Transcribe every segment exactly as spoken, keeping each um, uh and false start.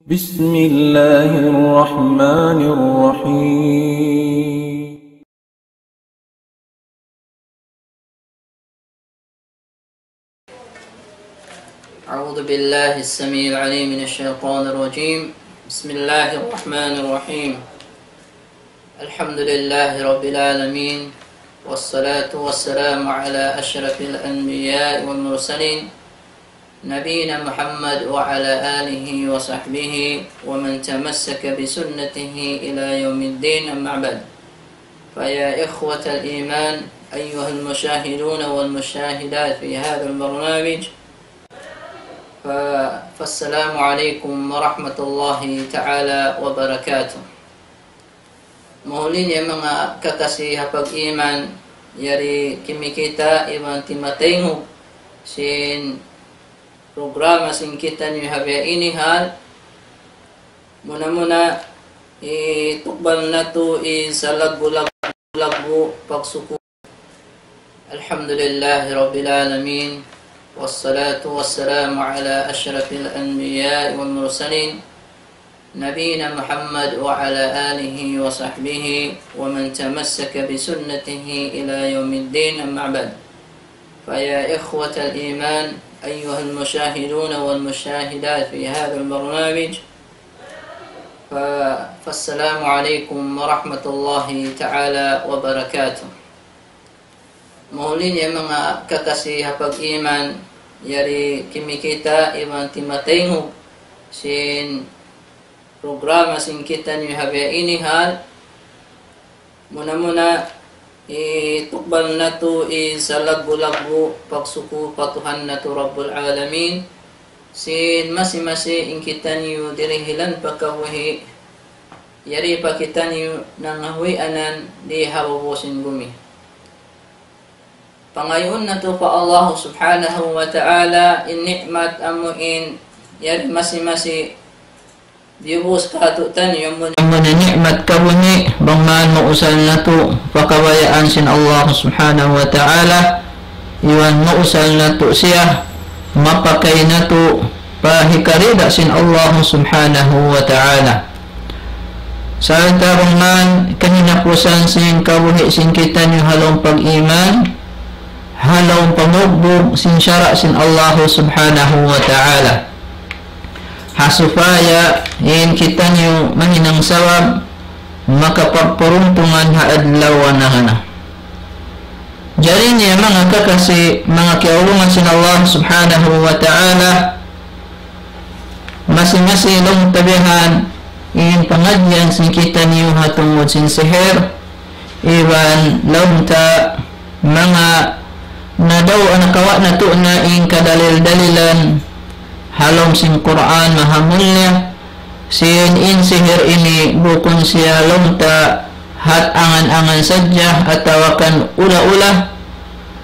بسم الله الرحمن الرحيم. أعوذ بالله السميع العليم من الشيطان الرجيم. بسم الله الرحمن الرحيم. الحمد لله رب العالمين، والصلاة والسلام على أشرف الأنبياء والمرسلين، نبينا محمد وعلى آله وصحبه ومن تمسك بسنته إلى يوم الدين، أما بعد. فيا إخوة الإيمان، أيها المشاهدون والمشاهدات في هذا البرنامج، ف-، فالسلام عليكم ورحمة الله تعالى وبركاته. Mahuli niya manga kakasi ha pag-iman, yari kimikita' iban timataynghug sin programa sin kitaniyu ha biya' ini hal. Muna-muna, itukbal natu' in salaggu'-laggu' pagsuku-, الحمد لله رب العالمين، والصلاة والسلام على أشرف الأنبياء والمرسلين، نبينا محمد وعلى آله وصحبه ومن تمسك بسنته إلى يوم الدين، أما بعد. فيا إخوة الإيمان، أيها المشاهدون والمشاهدات في هذا البرنامج، ف-، فالسلام عليكم ورحمة الله تعالى وبركاته. Mahuli niya manga kakasi ha pag-iman, yari kimikita' iban timataynghug sin programa sin kitaniyu ha biya' ini hal. Muna-muna, itukbal natu' in salaggu'-laggu' pagsuku pa Tuhan natu' Rabbul Alamin, sin masi-masi in kitaniyu dirihilan pa kabuhi', yari pa kitaniyu nangahuy anan di ha babaw sin gumi. Pangayuun natu' pa Allah Subhanahu wa Ta'ala in ni'mat amu in yari masi-masi biyubus kātu'niyu, amu in ni'mat kabuhi', bang man mausal natu' pa kabayaan sin Allah Subhanahu wa Ta'ala, iban mausal natu' siya, mapakay natu' pa hikarida sin Allah Subhanahu wa Ta'ala. Sarta' bang man kahinapusan sin kabuhi' sin kitaniyu ha lawm pag-iman, ha lawm pamugbug sin sara' sin Allah Subhanahu wa Ta'ala. Ha supaya in kitaniyu mahinang sabab makapagparuntungan ha adlaw anahan. Jari niya manga kakasi, manga kiyaulungan sin Allah Subhanahu wa Ta'ala, masi-masi laung ta bihan in pangadjian sin kitaniyu ha tungud sin sihir, iban laung ta manga nadaw nakawa' natu' na in kadalil-dalilan ha lawm sin Qur'an mahamulliya, sin in sihir ini bukun siya laung ta hat angan-angan sadja atawa kan ula-ula,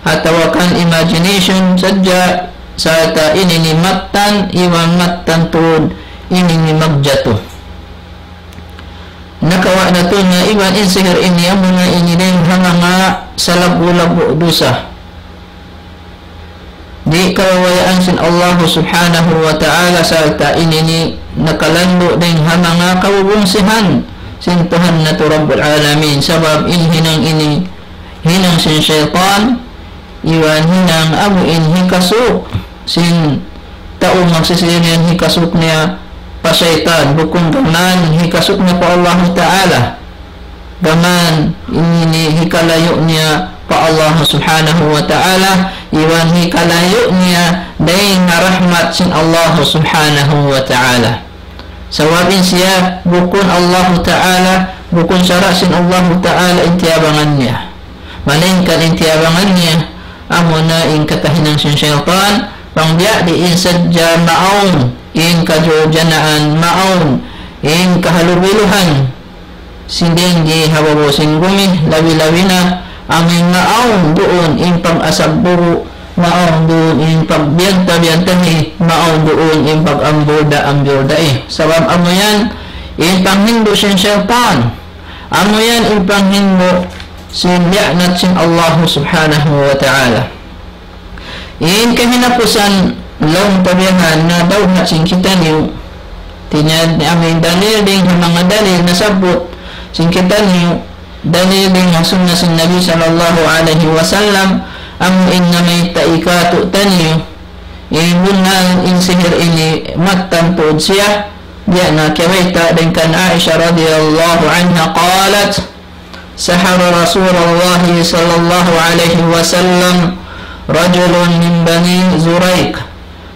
atawa kan imagination sadja, sarta' ini ini mattan, iban mattan tuud ini ini magjatu. Nakawa' natu' na iban in sihir ini amuna ini dayn ha manga salaggu'-laggu' dusa. Di' kabayaan sin Allah Subhanahu wa Ta'ala, sarta' ini ini nakalandu' dayn ha manga kabubungsihan sin Tuhan natu' Rabbul Alamin, sabab in hinang ini hinang sin saytan, iban hinang amu in hikasuk sin tau magsisihir yan, hikasuk niya pa saytan, bukun gām hikasuk niya pa Allah Ta'ala. Gām ini hikalayu' niya pa Allah Subhanahu wa Ta'ala, iban hikalayu' niya dayn ha rahmat sin Allah Subhanahu wa Ta'ala. Sabab in siya bukun Allah Ta'ala, bukun sara' sin Allah Ta'ala in tiyabangan niya. Malaingkan in tiyabangan niya, amuna in katahinang sin saytan, bang biya' diin sadja maawn in kajurjanaan, maawn in kahalubiluhan sin dayng di ha babaw sin gumi, labi-labi na amu in maawn duun in pag-asabbugu, maawn duun in pagbiyanta-biyantahi, maawn duun in pag-ambulda-ambuldahi. Sabab amu yan in panghindu' sin saytan, amu yan in panghindu' sin li'nat sin Allah Subhanahu wa Ta'ala. In kahinapusan laung ta bihan na dawhat sin kitaniyu, Hātinya, amu in dalil dayn ha manga dalil nasabbut sin kitaniyu, dalil dayn ha sunna sin Nabi sallallahu alayhi wasallam, amu in namayta' kātu'niyu, in bunnal in sihir ini mattan tuud siya, biya' na kiyabayta' dayn kan Aisha radiyallahu anha, قالت: سحر رسول الله صلى الله عليه وسلم رجل من بني زريق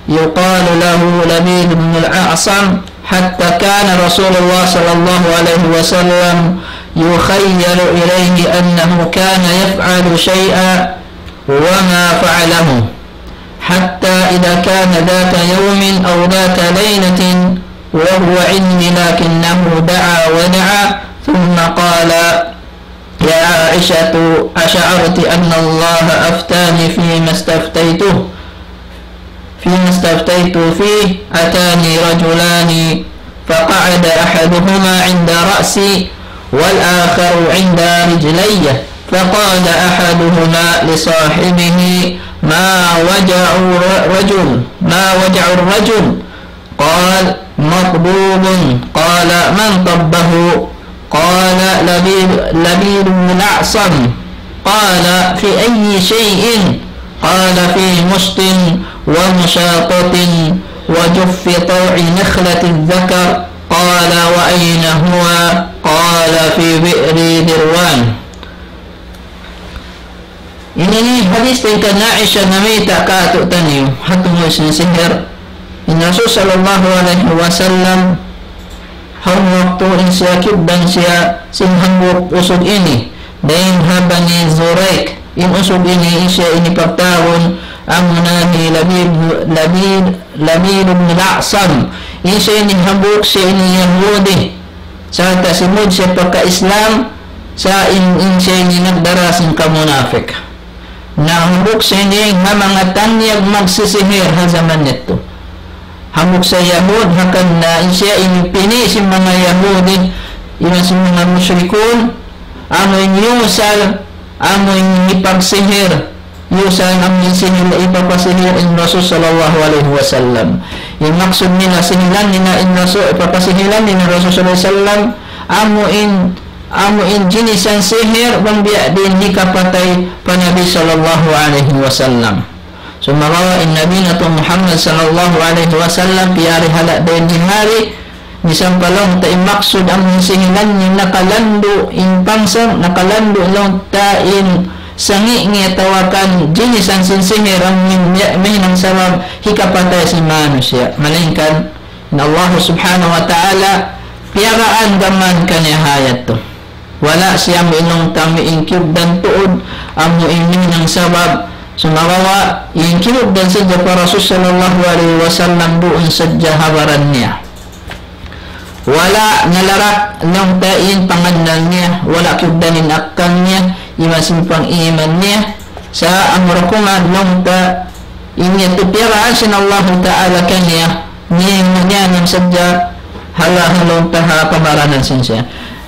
يقال له لبيد بن الأعصم، حتى كان رسول الله صلى الله عليه وسلم يخيل إليه أنه كان يفعل شيئا وما فعله، حتى إذا كان ذات يوم أو ذات ليلة وهو عندي لكنه دعا ودعا ثم قال: يا عائشة، أشعرت أن الله أفتاني فيما استفتيته، فيما استفتيت فيه؟ أتاني رجلان فقعد أحدهما عند رأسي والآخر عند رجلي، فقال أحدهما لصاحبه: ما وجع الرجل؟ ما وجع الرجل؟ قال: مطبوب. قال: من طبه؟ قال: لبيد، لبيد بن الأعصم. قال: في أي شيء؟ قال: في مشط ومشاطة وجف طوع نخلة الذكر. قال: وأين هو؟ قال: في بئر ذروان. Ini hadis dayn kan Aisha namayta' kātu'niyu, ha tungud sin sihir. In Rasul sallallahu alayhi wasallam, ha waktu in siya kiyugdan siya sin hambuuk usug ini, dayn ha Bani Zurayq, in usug ini, in siya ini pagtawagun, amuna hi Labid, Labid, Labid ibn al-A'sam. In siya ini hambuuk siya ini Yahudi. Sa' tasimud siya pagka-Islam, sa' in, in siya ini nagdara sin kamunapik. Na hambuuk siya ini ha manga tanyag magsisihir ha jaman yadtu. Hambuuk siya Yahud, hangkan na in siya ini pini' sin manga Yahudi, iban sin manga mushrikun, amu in yusal, amu in hipagsihir, yusal amu in sihil, hipapasihir in Rasul sallallahu alayhi wasallam. In maksud nila sihilan nila in Rasul, hipapasihilan nila in Rasul sallallahu alayhi wasallam, amu in, amu in jinisan sihir, bang biya' diin hikapatay pa Nabi sallallahu alayhi wasallam. Sumagawa' in Nabi natu' Muhammad sallallahu alayhi wasallam, piyarihala' dayn di hari, misan pa laung ta in maksud amu in sihilan niya nakalandu' in pangsa, nakalandu' laung ta in sangi' niya atawa kan jinisan sin sihir amu in mi-, mahinang sabab hikapatay sin manusiya'. Malaingkan in Allah subhanahu wa ta'ala piyagaan gām kaniya ha yadtu. Wala' siya amu in laung ta amu in kiyugdan tuud, amu in mahinang sabab, sumagawa', in kiyugdan sadja pa Rasul sallallahu alayhi wasallam duun sadja ha baran niya. Wala' nalarak laung ta in pangannal niya, wala' kiyugdan in akkal niya, iban sin pang-iman niya, sa' amura kuman laung ta in yadtu piyagaan sin Allahu Ta'ala kaniya, niya, niya ngan sadja hala ha laung ta ha pamaranan sin siya.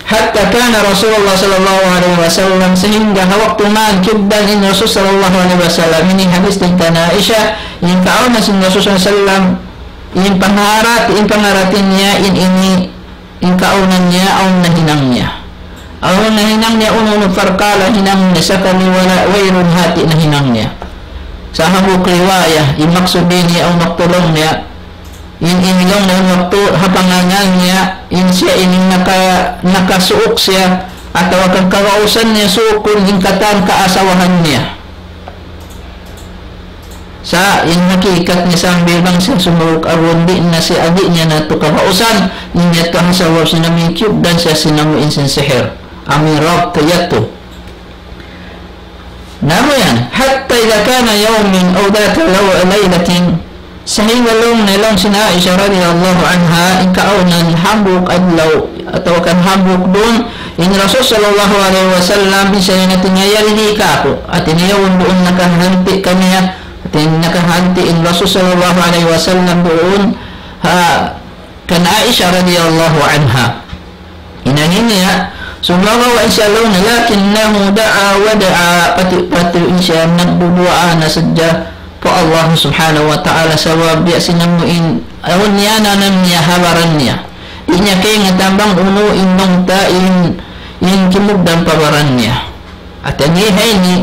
حتى كان رسول الله صلى الله عليه وسلم, sahingga ha waktu man kiyugdan in Rasul sallallahu alayhi wasallam, ini hadis dayn kan Aisha, in kaawnan sin Rasul sallallahu alayhi wasallam, in pangarat, in pangaratin niya, in ini, in kaawnan niya, awn nahinang niya. Awn nahinang niya, unu-unu parkala' hinang niya, sakali wala', wayruun hati nahinang niya. Sa' hambuuk riwaya, in maksud ini, awn waktu laung niya, in, in laung niya awn waktu, ha pangannal niya, in siya in naka-, nakasuuk siya, atawa kan kagausan niya suukun in katan kaasawahan niya. Sa' in hakikat niya sambil bang siya sumuruk agun di' na siya agi niya na tu kagausan, in yadtu ha sabab sin amu in kiyugdan siya sin amu in sin sihir. Amu in rabt yadtu. Na amu yan, حتى إذا كان يوم أو ذات لو-، ليلة, sahingga laung niya laung sin Aisha radiyallahu anha, in kaawnan hambuuk adlaw, atawa kan hambuuk duun, in Rasul sallallahu alayhi wasallam, in siya natingayari di' kāku', hāti niya yaun duun nakahanti' kaniya, hāti nakahanti' in Rasul sallallahu alayhi wasallam duun, ha, kan Aisha radiyallahu anha. Hinangi niya, sumagawa' in siya laung niya, لكنه دعا ودعا, pati-pati in siya nagduduwaa na sadja pa Allah subhanahu wa ta'ala, sabab biya' sin amu in awn niya nanam niya ha baran niya. Di' niya kaingatan bang unu in laung ta in, in kimugdan pa baran niya. Hāti niya ha ini,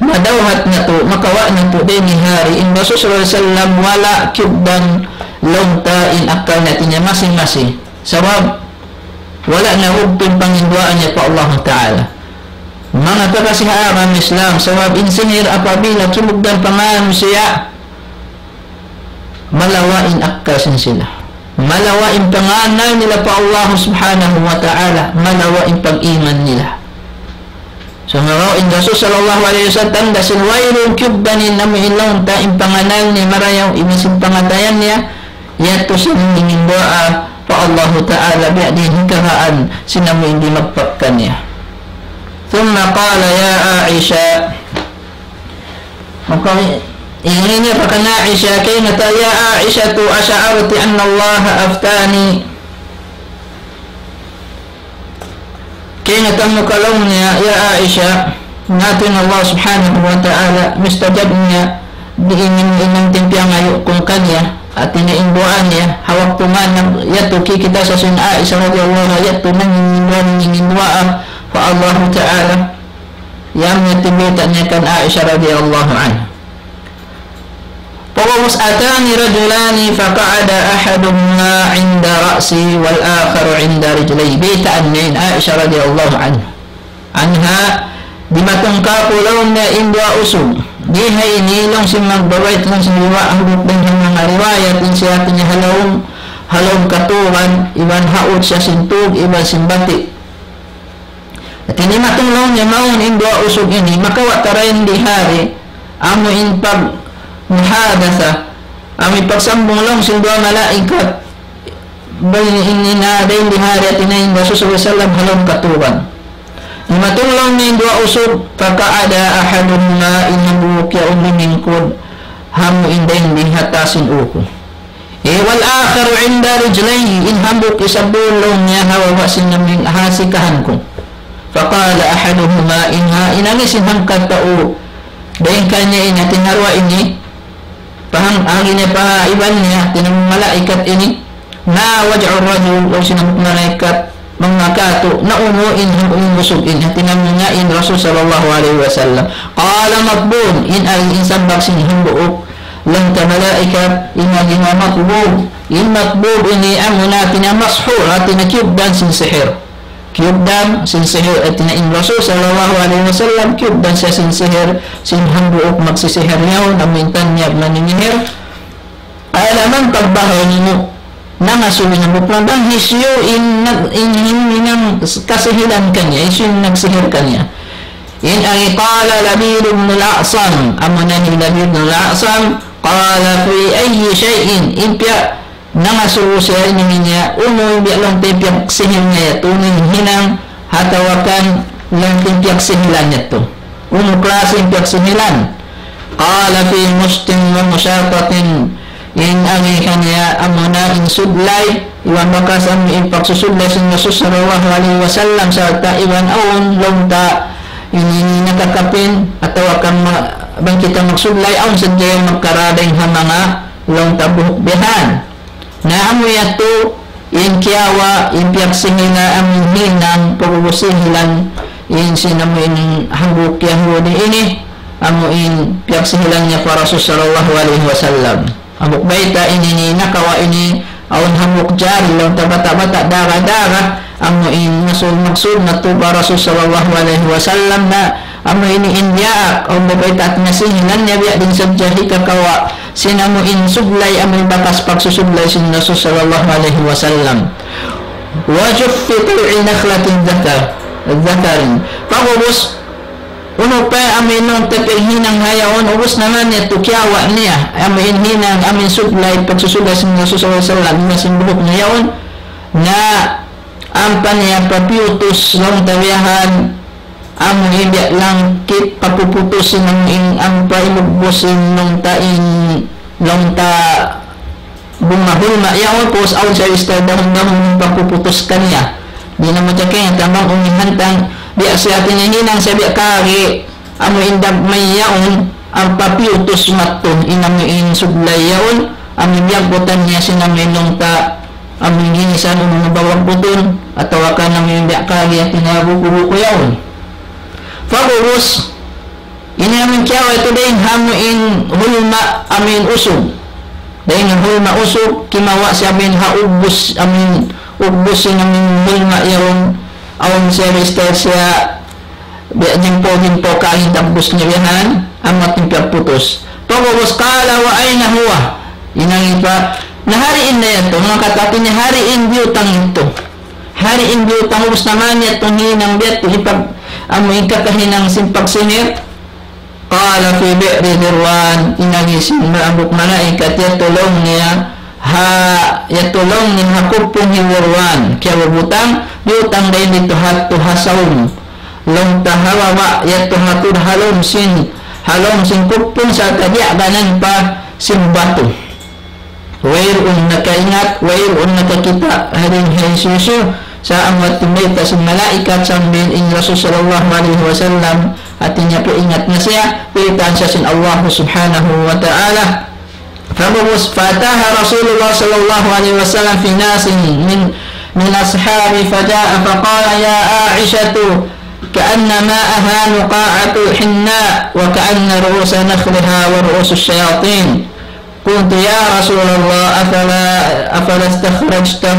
madawhat natu', makawa' natu' dayn di ha hari, in Rasul sallallahu alayhi wasallam wala' kiyugdan laung ta in akkal niya, hāti niya masi-masi. Sabab, wala' na bugtu in panginduwaa niya pa Allah Ta'ala. Manga kakasi ha agama Islam, sabab in sihir apabila kimugdan pa manusiya', malawa' in akkal sin sila. Malawa' in panganal nila pa Allah Subhanahu wa Ta'ala. Malawa' in pag-iman nila. So, maraw in Rasul sallallahu alayhi wasallam tanda' sin wayruun kiyugdan in amu in laung ta in panganal niya marayaw, iban sin pangatayan niya, yadtu sin nanginduwaa pa Allah Ta'ala, biya' diin hikakaan sin amu in di' magpakkan niya. ثم قال: يا عائشة. Maka, ini niya pa kan Aisha, kaingatan, يا عائشة أشعرت أن الله أفتاني. Kaingatan mu ka laung niya, ya Aisha, natu' in Allah Subhanahu wa Ta'ala, mustajab niya, di' in, in, in timpiyangayu' ku kaniya, hāti niya in duwaa niya, ha waktu manam, yadtu kikita' sa sin Aisha radiyallahu anha, yadtu nanginduwaa, nanginduwaa pa Allah Ta'ala. Yan in bayta' niya kan Aisha radiyallahu anha. Pag'ubus, أتاني رجلان فقعد أحدهما عند رأسي والآخر عند رجلي. Bayta' niya in Aisha radiyallahu anha. Anha, dimatung kāku' laung niya in duwa usug. Di ha ini laung sin magbabayt laung sin riwa-, hangkan dayn ha manga riwayat in siya hāti niya ha lawm, ha lawm katuban, iban haut siya sin tug, iban sin bati'. Hāti niya dimatung laung niya mawn in duwa usug ini, makawa' ta dayn di ha hari, amu in pagmuhadatha, amu in pagsambung laung sin duwa malaikat, bang in, in, in, ah, dayn di ha hari hāti niya in Rasul sallallahu alayhi wasallam ha lawm katuban. Dimatung laung niya in duwa usug, فقعد أحدهما, in hambuuk yaun limingkud, ha amu in dayn di ha taas sin ū ku. Eh, والآخر عند رجلي, in hambuuk isab laung niya ha baba' sin amu in ha sikahan ku. فقال أحدهما, in ha, in agi sin hangka tau, dayn kaniya in hāti niya ha duwa ini, paham, agi niya pa iban niya, hāti niya malaikat ini, ما وجع الرجل, laung sin hambuuk malaikat, manga katu', na unu in, in usug in, hāti niya in Rasul sallallahu alayhi wasallam. قال مكبوب, in agi in sambag sin hambuuk, laung ta malaikat, in agi niya makbub. In makbub ini amuna hāti niya mashur, hāti niya kiyugdan sin sihir. Kiyugdan sin sihir, hāti niya in Rasul sallallahu alayhi wasallam, kiyugdan siya sin sihir, sin hambuuk magsisihir yaun, amu in tanyag maningihir. Alam, pagbahaw nimu, nangasubu in hambuuk bang hisiyu in nag-, in, in, in, in kasihilan kaniya, hisiyu in nagsihir kaniya. In agi, قال لبيد بن الأعصم, amuna hi Labid bin A'sam, قال في أي شيء, in piya-, nangasubu siya in agi niya, unu in biya' laung ta in piyagsihil niya yadtu, unu in hinang, atawa kan laung ta in piyagsihilan yadtu. Unu klasi in piyagsihilan? قال في مشط ومشاطة, in agi kaniya amuna in sudlay, iban bakas amu in pagsusudlay sin Rasul sallallahu alayhi wasallam, sarta' iban awn laung ta in, in nakakapin, atawa kan ma-, bang kita magsudlay, awn sadja yan magkarā dayn ha manga laung ta buhuk bihan. Na amu yadtu, in kiyawa', in piyagsihila, amu in hinang, pag'ubus sihilan, in sin amu in hambuuk Yahudi ini, amu in piyagsihilan niya pa Rasul sallallahu alayhi wasallam. Hambuuk bayta' ini, ini nakawa' ini, awn hambuuk jari, laung ta bata'-bata', dara-dara, amu in maksud, maksud natu' pa Rasul sallallahu alayhi wasallam na, amu ini in diyaak, awn bayta' nasihilan niya biya' diin sadja hikakawa', sin amu in sudlay, amu in bakas pagsusudlay sin Rasul sallallahu alayhi wasallam. وجف طلع نخلة ذكر، ذكر. Pag'ubus, unu pa amu in laung ta piyaghinang ha yaun, ubus na man yadtu kiyawa' niya, amu in hinang, amu in sudlay, pagsusudlay sin Rasul sallallahu alayhi wasallam, na sin buhuk niya yaun, na ampa niya papiyutus laung ta biyahan, amu in biya' langkit papuputus sin amu in ampa imugbus sin laung ta in laung ta bunga hulma yaun, pus awn siya istil dahun-dahun in papuputus kaniya. Di' na mu tiyakay, tambang unu in hantang, biya' siya hāti niya hinang siya biya' kari, amu in dagmay yaun, ampa piyutus matun, in amu in sudlay yaun, amu in biyagbutan niya sin amu in laung ta, amu in ginisan unu na ba bagbutun, atawa kan amu in biya' kari hati niya buku-buku yaun. Pag'ubus, ini amu in kiyawa' yadtu dayn ha amu in hulma' amu in usug. Dayn ha hulma' usug, kimawa' siya amu in ha ugbus, amu in ugbus sin amu in hulma' yaun, awn siya biya' siya, biya' jimpo-jimpo kain dagbus niya biya' yan, amu in piyagputus. Pag'ubus, قال وأين هو؟ In agi pa, na ha diin na yadtu, manga katapi niya ha diin biyutang yadtu. Ha diin biyutang, ubus na man yadtu hinang biya' yadtu, hipag-, amu in kakahinang sin pagsihir. قال في بئر ذروان, in agi sin hambuuk malaikat yadtu laung niya, ha, yadtu laung niya ha kupung hi Zirwan, kiyabutang, biyutang dayn didtu ha, ha sawm. Laung ta ha baba', yadtu ha tud ha lawm sin, ha lawm sin kupung sa' tadiyaganan pa sin batu. Wayruun nakaingat, wayruun nakakita' ha dayng ha hisiyu-siyu, sa' amu in bayta' sin malaikat sambil in Rasul sallallahu alayhi wasallam, hati niya piyaingat na siya, piyaytaan siya sin Allah subhanahu wa ta'ala. Pag'ubus, فأتاها رسول الله صلى الله عليه وسلم في ناس من، من أصحابه فجاء فقال يا عائشة كأن ماءها نقاعة الحناء وكأن رؤوس نخلها ورؤوس الشياطين. قلت يا رسول الله أفلا، أفلا استخرجته؟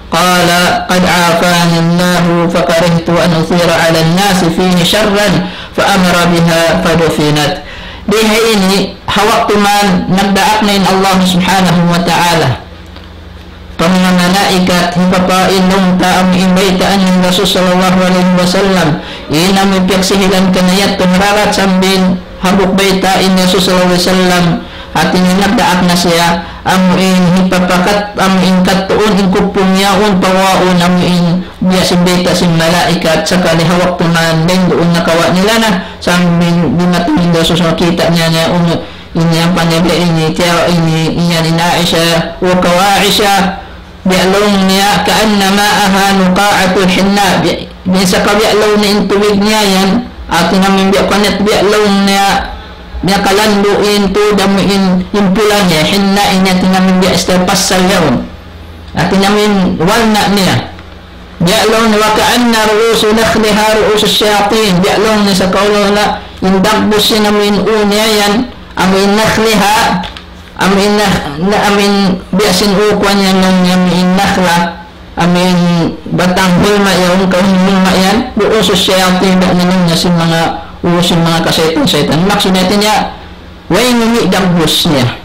قال قد عافاني الله فكرهت أن أثير على الناس فيه شرا فأمر بها فدفنت. Di ha ini, ha waktu man nagdaak na in Allah subhanahu wa ta'ala pa manga malaikat, hipapailung ta amu in baytaan sin Rasul sallallahu alayhi wasallam, in amu in piyagsihilan kaniya yadtu ha dagat sambil hambuuk bayta' in Rasul sallallahu alayhi wasallam, hati niya nagdaak na siya, amu in hipapakat, amu in kattuun in kupung yaun, pawaun amu in biya' sin bayta' sin malaikat, sakali ha waktu man dayn duun nakawa' nila na, sambil dimatung in Rasul sallallahu alayhi wasallam kita' niya na unu, ini ampa niya biya' ini, tiya' ini, iyan in Aisha, wa kaw Aisha, biya' laung niya, كأن ماءها نقاعة الحناء. Biya', biya' sa ka biya' laung niya in tubig niya yan, hati niya amu in biya' kanat biya' laung niya, miyakalandu' in tuud amu in, in pula niya, hinna in hati niya amu in biya' sa pasal yaun. Hati niya amu in warna niya. Biya' laung niya, وكأن رؤوس نخلها رؤوس الشياطين. Biya' laung niya sa kaw laung niya, in dagbus sin amu in ū niya yan, amu in nakhliha, amu in nakh-, na-, amu in biya' sin ū kuwan yan, amu in nakhla, amu in batang hulma' yan, kaw hulma' yan, رؤوس الشياطين, biya' na laung niya sin manga ū sin manga kasaytan-saytan. Maksud niya, way ngi' dagbus niya.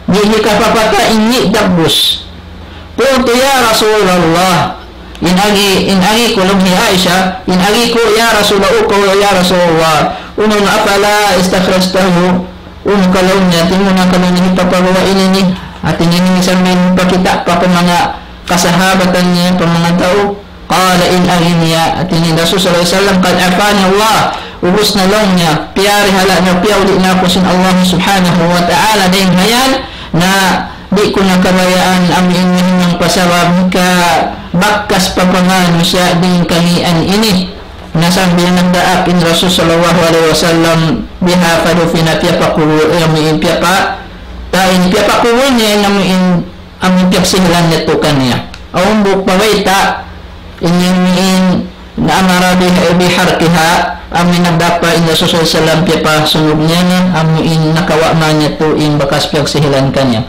Di' hikapapata' in ngi' dagbus. قلت يا رسول الله. In agi, in agi ku laung hi Aisha, in agi ku, ya Rasulullah, ū ku, ya Rasulullah, unu, أفلا استخرجته؟ Unu ka laung niya, di' mu na ka laung niya hipapaguwa' ini ini. Hati niya ini sambil hipakita' pa, pa manga kasahabatan niya, pa manga tau. قال, in agi niya, hati niya Rasul sallallahu alayhi wasallam, قد عافاني الله, ubus na laung niya, piyarihala' na, piyauli' na aku sin Allah subhanahu wa ta'ala, dayn ha yan, na di' ku na kabayaan amu in hinang pa sabab hikabakkas pa pa manusiya' dayn kaniya ini. Na sambil nagdaak in Rasul sallallahu alayhi wasallam, بها فدفنت, piyapakubul, amu in piyapa-, ta in piyapakubul niya, amu in amu in piyagsihilan yadtu kaniya. Awn hambuuk pabayta', in, in, in, أمر بح-، بحرقها, amu in nagdaak pa in Rasul sallallahu alayhi wasallam piyapasunud niya na, amu in nakawa' man yadtu in bakas piyagsihilan kaniya.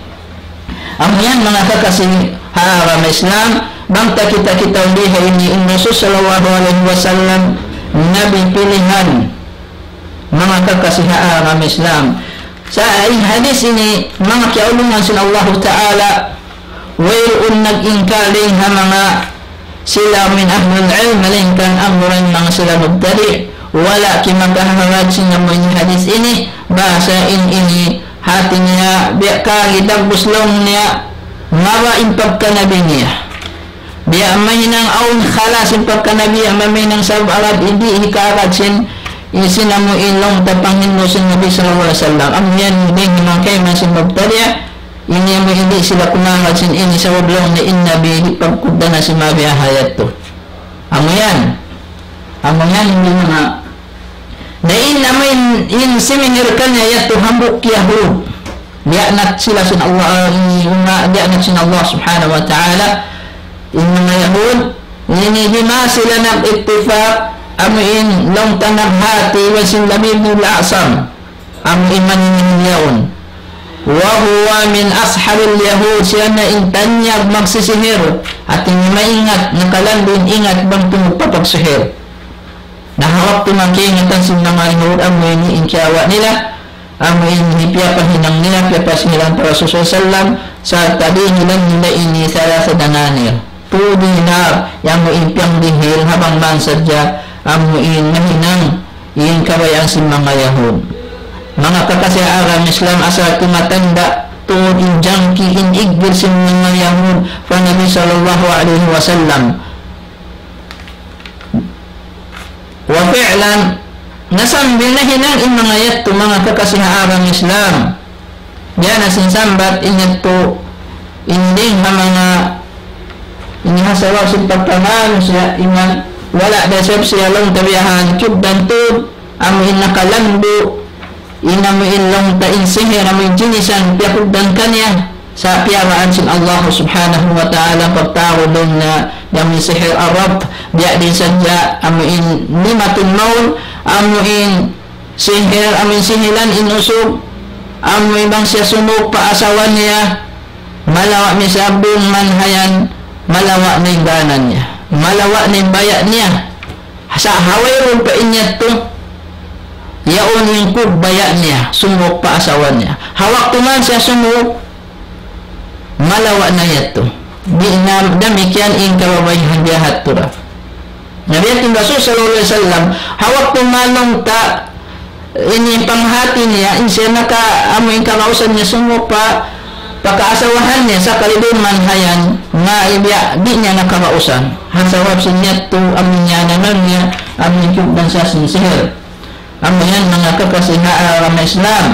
Amu yan manga kakasi ha agama Islam, bang ta kita-kita di ha ini in Rasul sallallahu alayhi wasallam, Nabi pilihan, manga kakasi ha agama Islam. Sa' in hadith ini, manga kiyaulungan sin Allahu Ta'ala, wayruun nag-ingkar dayn ha manga sila min ahlul ilm, malaingkan amura in manga sila mubtadi', wala' kimakahagad sin amu in hadith ini, bahasa in ini, hati niya, biya' kari dagbus laung niya, mabaya' in pagkanabi niya. Biya' mahinang awn khalas in pagkanabi, biya' mahinang sabab agad, di' hikaagad sin, sin amu in laung ta panghindu' sin Nabi sallallahu alayhi wasallam. Amu yan, di' himangkay man sin mubtadi', ini amu in di' sila kumaagad sin ini sabab laung niya in Nabi, di' pagkugdan na sin mabiya' ha yadtu. Amu yan. Amu yan, in di' manga, na in amu in, in simihir kaniya yadtu hambuuk Yahud. Liyaanat sila sin Allah, ah, ini umma, liyaanat sin Allah subhanahu wa ta'ala. In manga Yahud, ini di' na sila nag-ittifaq, amu in laung ta naghati, iban sin Labid bin A'sam. Amu in maningil yaun. وهو من أصحاب اليهود, siya na in tanyag magsisihir. Hati niya maingat, nakalandu' in ingat bang tungud pa pagsihir. Na ha waktu makaingatan sin manga Yahud, amu ini in kiyawa' nila, amu in piyapahinang nila, piyapasihiran pa Rasul sallallahu alayhi wasallam, sa' tadihil nila ini ثلاثة دنانير. Tū dinar, amu in piyangdihil, ha bang man sadja, amu in mahinang, in kabayaan sin manga Yahud. Manga kakasi ha agama Islam, asal tumatanda', tuud in jangki, in iggil sin manga Yahud, pa Nabi sallallahu alayhi wasallam. وفعلا, na sambil nahinang in manga yadtu, manga kakasi ha agama Islam. Biya' na sin sambat in yadtu, in dayng ha manga, in ha sabab sin pagpamanu siya, iban wala' da isab siya laung ta biyahan, kiyugdan tuud, amu in nakalandu', in amu in laung ta in sihir, amu in jinisan, piyakugdan kaniya, sa' piyaraan sin Allah subhanahu wa ta'ala, pagtawagun na, amu in sihir Arab, biya' diin sadja, amu in limatun mawn, amu in sihir, amu in sihilan in usug, amu in bang siya sumūk pa asawa niya, malawa' misan bang man hayan, malawa' na in gana niya, malawa' na in baya' niya. Sa' ha wayruun pa in yadtu, yaun in kugbaya' niya, sumūk pa asawa niya. Ha waktu man siya sumūk, malawa' na yadtu. Di' na damikkiyan in kababaihan biya' ha yadtu da. Na biya' ha yadtu in Rasul sallallahu alayhi wasallam, ha waktu man laung ta, ini panghati niya, in siya naka, amu in kagausan niya sumūk pa, pa kaasawahan niya, sakali duun man hayan, nga biya', di' niya na kagausan. Ha sabab sin yadtu, amu in niyananan niya, amu in kiyugdan siya sin sihir. Amu yan manga kakasi ha agama Islam.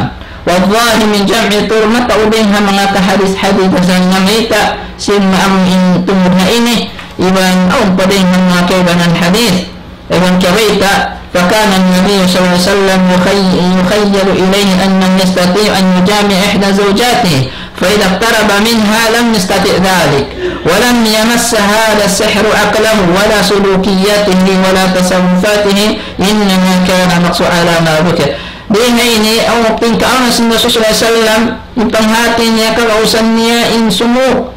والظاهر من جمع الطرق, mataud dayn ha manga kahadis-hadis sa namayta' sin amu in tungud ha ini, iban awn pa dayn ha manga kaibanan hadis. Iban kiyabayta', فكان النبي صلى الله عليه وسلم يخي-، يخيل إليه أنه يستطيع أن يجامع إحدى زوجاته، فإذا اقترب منها لم يستطع ذلك، ولم يمس هذا السحر عقله ولا سلوكياته ولا تصرفاته، إنما كان مقصورا على ما ذكر. Di ha ini, awn pagkaun sin Rasul sallallahu alayhi wasallam, in panghati niya, kagausan niya, in sumūk.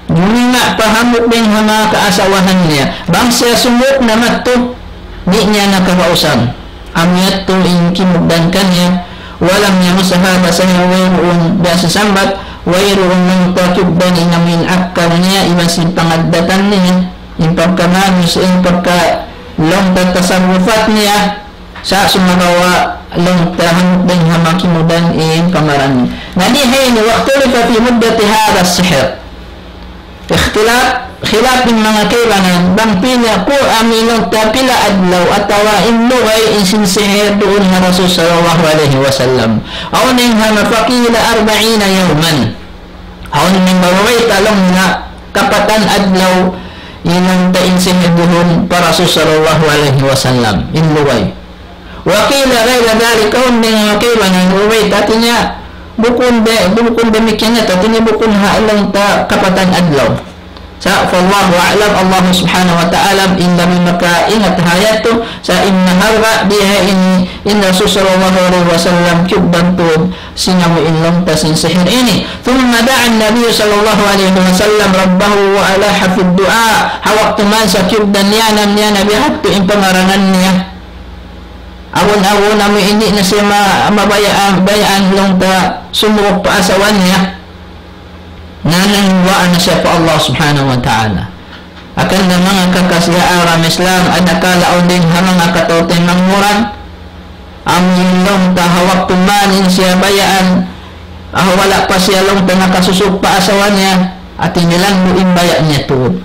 Duminga pa hambuuk dayn ha manga kaasawahan niya. Bang siya sumūk na madtu, di' niya na kagausan. Amu yadtu in kimugdan kaniya, ولم يمس هذا السحر, wayruun biya' sin sambat, wayruun laung ta kiyugdan in amu in akkal niya, iban sin pangaddatan niya, in pagkamanus, in pagka laung ta tasarrufat niya, sa' sumagawa' laung ta hambuuk dayn ha manga kimugdan in pamaran. Na di ha ini, واختلف في مدة هذا السحر. Ikhtilaf, khilaf in manga kaibanan, bang pila ku amu in laung ta pila adlaw atawa in lugay in sin sihir duun ha Rasul sallallahu alayhi wasallam. Awn dayn ha manga فقيل أربعين يوما. Awn in manga bayta' laung nila kapatan adlaw in laung ta in sihir duun pa Rasul sallallahu alayhi wasallam, in lugay. وقيل غير ذلك, awn dayn ha manga kaibanan, uy, hati niya, bukun da, bukun damikkiyan, hati niya bukun ha laung ta kapatan adlaw. Sa' فالله أعلم, Allah subhanahu wa ta'ala in labi makaingat ha yadtu, sa' in mahalga' di ha ini, in Rasul sallallahu alayhi wasallam kiyugdan tuud sin amu in laung ta sin sihir ini. ثم دعا النبي صلى الله عليه وسلم ربه وألح في الدعاء. Ha waktu man sa kiyugdan niya, na niya Nabi hādtu in pamaranan niya. Awn-awn amu in di' na siya ma-, mabayaan, bayaan laung ta sumūk pa asawa niya. Na nangduwaa na siya pa Allah subhanahu wa ta'ala. Hangkan na manga kakasi ha agama Islam, adakala awn dayn ha manga kataw-taymanghuran, amu in laung ta ha waktu man in siya bayaan, ah, wala' pa siya laung ta nakasumūk pa asawa niya, hati niya landu' in baya' niya tuud.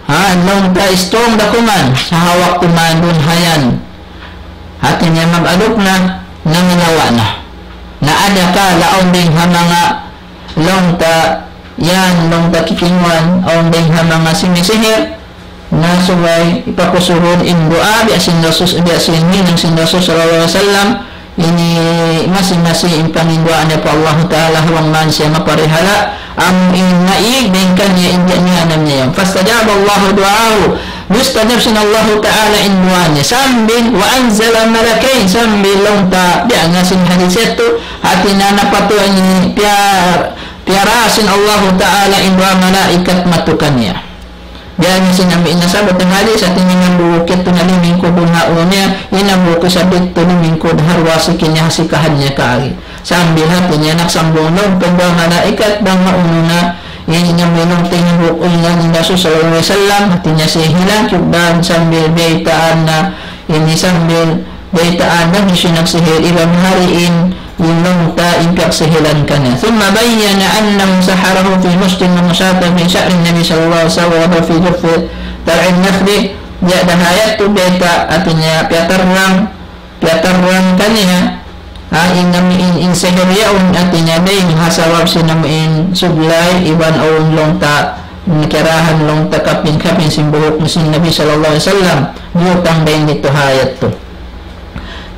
Ha, laung ta strong da kuman, sa' ha waktu man duun hayan. Hati niya mag-adup na, nangalawa' na. Na adakala awn dayn ha manga laung ta, yan, laung ta kitinguan, awn dayn ha manga simisihir, na subay hipakusuhun in duwaa, biya' sin Rasul, biya' sin hinang sin Rasul sallallahu alayhi wasallam, ini masi-masi in panginduwaa niya pa Allahu Ta'ala, ha bang man siya maparihala', amu in maig dayn kaniya in diyaanan niya yan. فاستجاب الله دعاءه. Mustajab sin Allahu Ta'ala in duwaa niya. Sambil, وأنزل ملكين, sambil laung ta, biya' na sin hadis yadtu, hati niya napatu' ini piya-, piyara sin Allahu Ta'ala in duwa malaikat matu kaniya. Biya' na sin amu in nasabbut ha hadis, hati niya in hambuuk yadtu na limingkud ha unu niya, in hambuuk isab yadtu limingkud ha duwa siki niya, ha sikahan niya kaagi. Sambil hati niya nagsambung laung pa in duwa malaikat, bang ha unu na, in amu in laung ta in hambuuk ulingan in Rasul sallallahu alayhi wasallam, hati niya sihilan, kiyugdan sambil biyaytaan na, ini sambil biyaytaan na hisiyu in nagsihir, iban hari in, in laung ta in piyagsihilan kaniya. ثم بين أنه سحره في مشط ومشاطة في شعر النبي صلى الله عليه وسلم وهو في جوف ضلع النخل. Biya' da ha yadtu biyayta', hati niya piyatarrang, piyatarrang kaniya, ha, in amu in, in sihir yaun, hati niya dayn ha sabab sin amu in sublay, iban awn laung ta, kiyarahan laung ta kapin-kapin sin buhuk sin Nabi sallallahu alayhi wasallam, biyutang dayn didtu ha yadtu.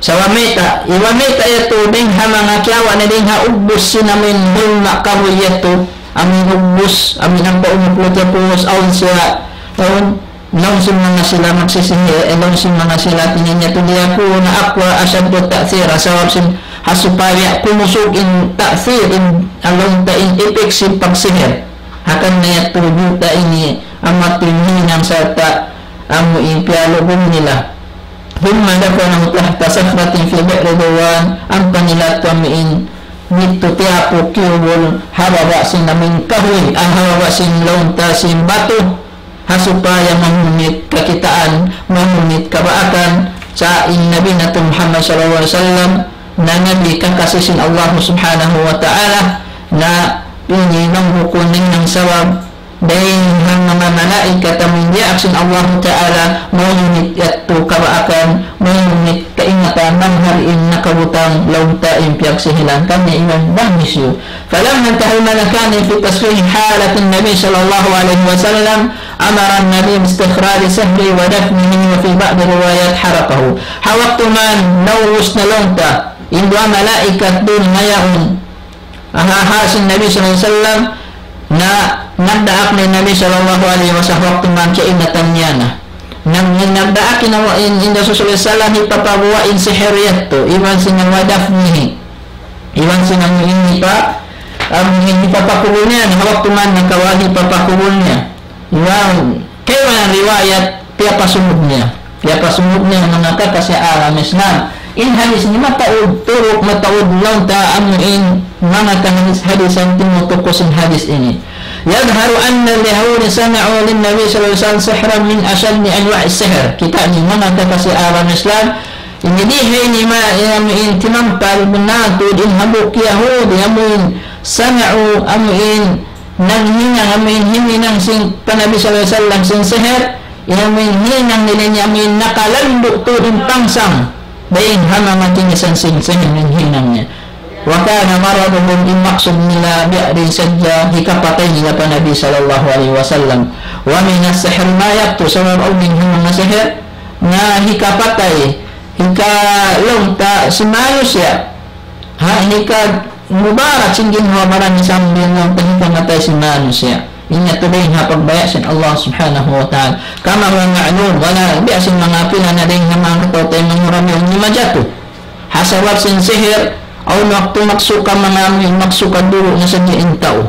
Sa' wa mayta', iban mayta' yadtu dayn ha manga kiyawa' niya dayn ha ugbus sin amu in hulma' kahuy yadtu, amu in ugbus, amu in ampa umuplut ya pus, awn siya, awn, laung sin manga sila magsisihir, eh, laung sin manga sila hati niya yadtu, ليكون أقوى أشد تأثيرا, sabab sin ha supaya kumusug in ta'thir, in, laung ta in effect sin pagsihir. Hangkan na yadtu biyuta' ini amu yadtu in hinang sarta' amu in piyalugum nila. ثم دفنه تحت صخرة في بئر ضوان, ampa nila yadtu amu in didtu tiyapuk kiyubul ha baba' sin amu in kahuy, ah, ha baba' sin laung ta sin batu, ha supaya mahunit kakitaan, mahunit kabaakan. Sa' in Nabi natu' Muhammad sallallahu alayhi wasallam na Nabi kakasi sin Allah subhanahu wa ta'ala, na ini bang bukun in sabab dayn ha manga malaikat amu in diyaak sin Allahu Ta'ala, mahunit yadtu kabaakan, mahunit kaingatan, bang hari in nakabutang laung ta in piyagsihilan kaniya iban bang hisiyu. فلما انتهى الملكان في تشريح حالة النبي صلى الله عليه وسلم أمر النبي باستخراج سحره ودفنه وفي بعض الروايات حرقه. Ha waktu man naubus na laung ta in duwa malaikat duun ha yaun, ha, ha sin Nabi sallallahu alayhi wasallam, na nagdaak na in Nabi sallallahu alayhi wasallam waktu man kaingatan niya na. Nag-, nagdaak in, in, in Rasul sallallahu alayhi wasallam hipapaguwa' in sihir yadtu, iban sin ودفنه. Iban sin amu in hipa-, amu in hipapakubul niya, ha waktu man nakawa' hipapakubul niya. Iban, kaibanan riwayat, piyapasungud niya. Piyapasungud niya manga kakasi agama Islam. In hadis ini mataud turuk, mataud laung ta amu in manga kahadis-hadisan timutuku' sin hadis ini. يظهر أن اليهود صنعوا للنبي صلى الله عليه وسلم سحرا من أشد أنواع السحر. Kita' niyu manga kakasi agama Islam, ini di ha ini ma-, amu in timampal bunnal tuud in hambuuk Yahudi, amu in صنعوا, amu in naghinang, amu in himinang sin pa Nabi sallallahu alayhi wasallam sin sihir, in amu in hinang nila ini amu in nakalandu' tuud in pangsang dayn ha manga ginisan sin sihir in hinang niya. وكان غرضهم, in maksud nila biya' diin sadja hikapatay nila pa Nabi sallallahu alayhi wasallam. ومن السحر ما يقتل, sabab awn dayn ha manga sihir na hikapatay, hika laung ta sin manusiya'. Ha, hika mubarak sin ginhawa-baran niya sambil laung ta hikamatay sin manusiya'. In yadtu dayn ha pagbaya' sin Allah subhanahu wa ta'ala. كما هو معلوم, wala' biya' sin manga pila na dayn ha manga kataw-taymanghuran yaun in majatu. Ha sabab sin sihir, awn waktu maksuka manga amu in maksuka duru' na sadja in tau.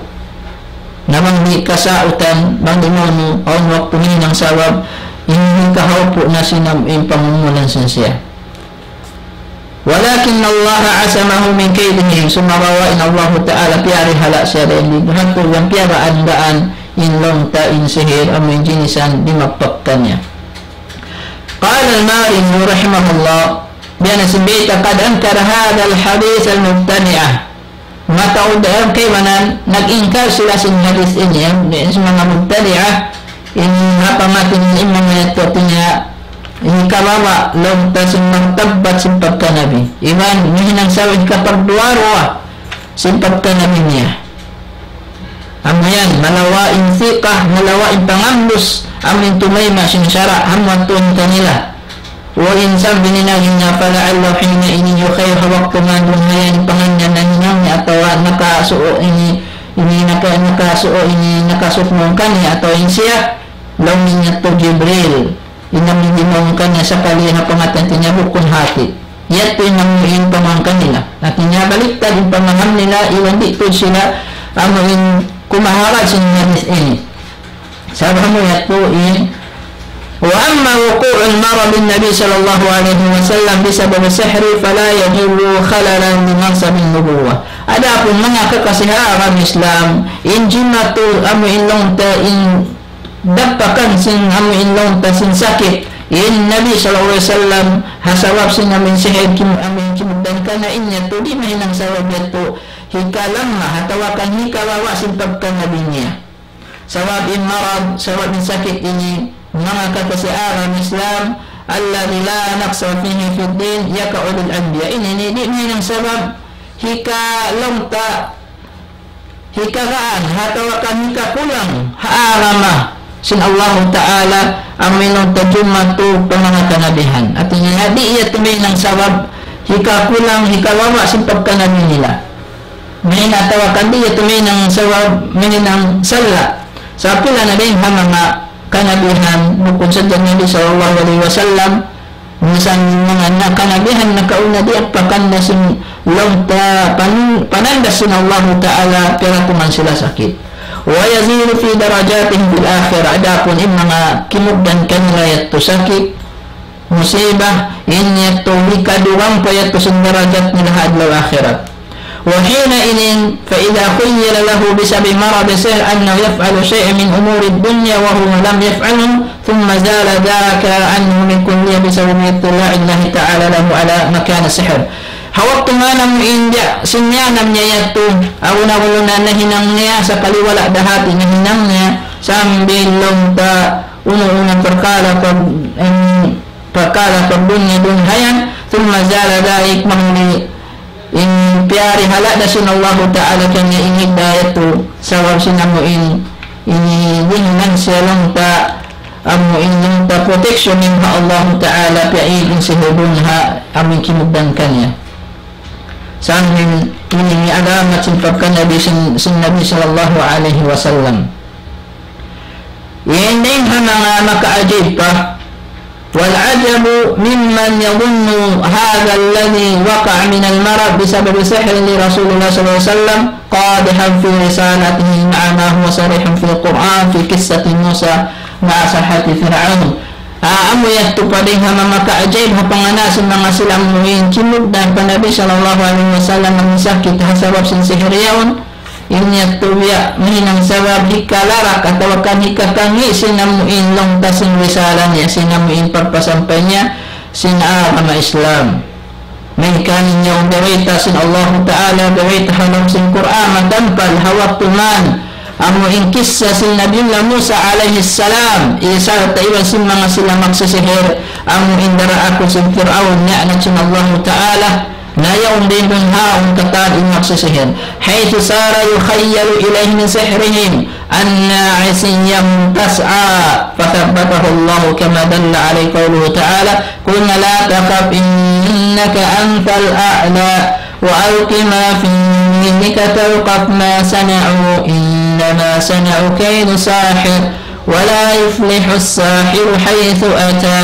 Na bang di' kasautan, bang di' maunu, awn waktu hinang sabab, in hikahaupu' na sin amu in pangumulan sin siya. ولكن الله عصمه من كيدهم, sumagawa' in Allahu Ta'ala piyarihala' siya dayn di hatu yan piyagdaan in laung ta in sihir amu in ginisan dimapakkan niya. قال الماوردي رحمه الله, biya' na sin bayta', قد أنكر هذا الحديث المبتدعة. Mataud dayn kaibanan nag-ingkar sila sin hadis ini, ya, sin manga mubtadi'ah, in apa mati in manga yadtu niya, in kababa' laung ta sin martabbat sin pagkanabi. Iban, mihinang sabab kapagduwa-ruwa sin pagkanabi niya. Amu yan, malawa' in thiqah, malawa' in pangambus, amu in tumayma' sin sara', amu yadtu in kanila. وإن سبب نناهنا فلعله حينئذ يخير ha waktu mandunayan panganyan nahinang niya atawa nakasuo ini, ini naka-, nakasuo ini nakasukmung kaniya atawa in siya, laung niya tu Jibril, inam dimaung kaniya sakali ha pangatan niya bukun hati. Yadtu in amu in pamangkan nila. Hati niya baliktad in pamaham nila, iban di' tu sila amu in kumahagad sin hadith ini. Sabab amu yadtu in, وأما وقوع المرض بالنبي صلى الله عليه وسلم بسبب السحر فلا يجر خللا بمنصب النبوة. Adapun manga kakasi ha agama Islam, in jimatu amu in laung ta in dapakan sin amu in laung ta sin sakit in Nabi sallallahu alayhi wasallam, ha sabab sin amu in sihir kim-, amu in kimugdan kaniya, in yadtu di' mahinang sabab yadtu hikalamma atawa kan hikawawa sin pagkanabi niya. Sabab in marad, sabab in sakit ini, manga kakasi agama Islam, الذي لا نقص فيه في الدين يقع للأنبياء. Ini, ini, di' mahinang sabab hika laung ta, hikagaan, atawa kan hikakulang ha agama sin Allahu Ta'ala, amu in laung ta jumatu pa manga kanabihan. Hati niya, di' yadtu mahinang sabab hikakulang, hikawawa sin pagkanabi nila. Mahinang atawa kan di' yadtu mahinang sabab, mahinang sala'. Sa' pila na dayn ha manga kanabihan, bukun sadja Nabi sallallahu alayhi wasallam, minsan manga na-, kanabihan nakauna di' apakan da sin laung ta pan-, panandas sin Allahu Ta'ala, piyaratungan sila sakit. ويزيد في درجاتهم في الآخرة. Adapun in manga kimugdan kanila yadtu sakit, musibah, in yadtu hikadugang pa yadtu sin darajat nila ha adlaw akhirat. وحينئذ فإذا خيل له بسبب مرض السحر أنه يفعل شيئا من أمور الدنيا وهو لم يفعله ثم زال ذاك عنه بالكلية بسبب اطلاع الله تعالى له على مكان السحر. Ha waktu manam in di' sin yanam niya yadtu, awn-awn na nahinang niya, sakali wala' da hati nahinang niya, sambil laung ta unu-unu parkala' pag-, in parkala' pagdunya duun hayan, ثم زال ذلك, mahuli in piyarihala' da sin Allahu Ta'ala kaniya in hidayat tu, sabab sin amu in, ini dihilan siya laung ta, amu in laung ta protection in ha Allahu Ta'ala, piyaig in sihir duun ha amu in kimugdan kaniya. Sambil ini in agama sin pagka Nabi sin, sin Nabi sallallahu alayhi wasallam. Yan dayn ha manga makaajaib pa. والعجب ممن يظن هذا الذي وقع من المرض بسبب سحر لرسول الله صلى الله عليه وسلم قادحا في رسالته مع ما هو صريح في القرآن في قصة موسى مع سحرة فرعون. Ah, amu yadtu pa dayn ha manga makaajaib ha pangana' sin manga sila amu in kimugdan pa Nabi sallallahu alayhi wasallam amu in sakit ha sabab sin sihir yaun. In yadtu biya' mahinang sabab hikalarak atawa kan hikakangi' sin amu in laung ta sin risala niya, sin amu in pagpasampay niya sin agama Islam. Malayngkan in yaun biyayta' sin Allahu Ta'ala, biyayta' ha lawm sin Qur'an, matampal ha waktu man amu in kissa sin Nabiullah Musa alayhi salam, isab ta iban sin manga sila magsisihir, amu in daraakun sin Fir'aun, ni'mat sin Allahu Ta'ala, na yaun dayn duun ha awn katan in magsisihir. حيث صار يخيل إليه من سحرهم أنها عصي تسعى، فثبته الله كما دل عليه قوله تعالى: قلنا لا تخف إنك أنت الأعلى وألق ما في يمينك تلقف ما صنعوا إنما صنعوا كيد ساحر ولا يفلح الساحر حيث أتى.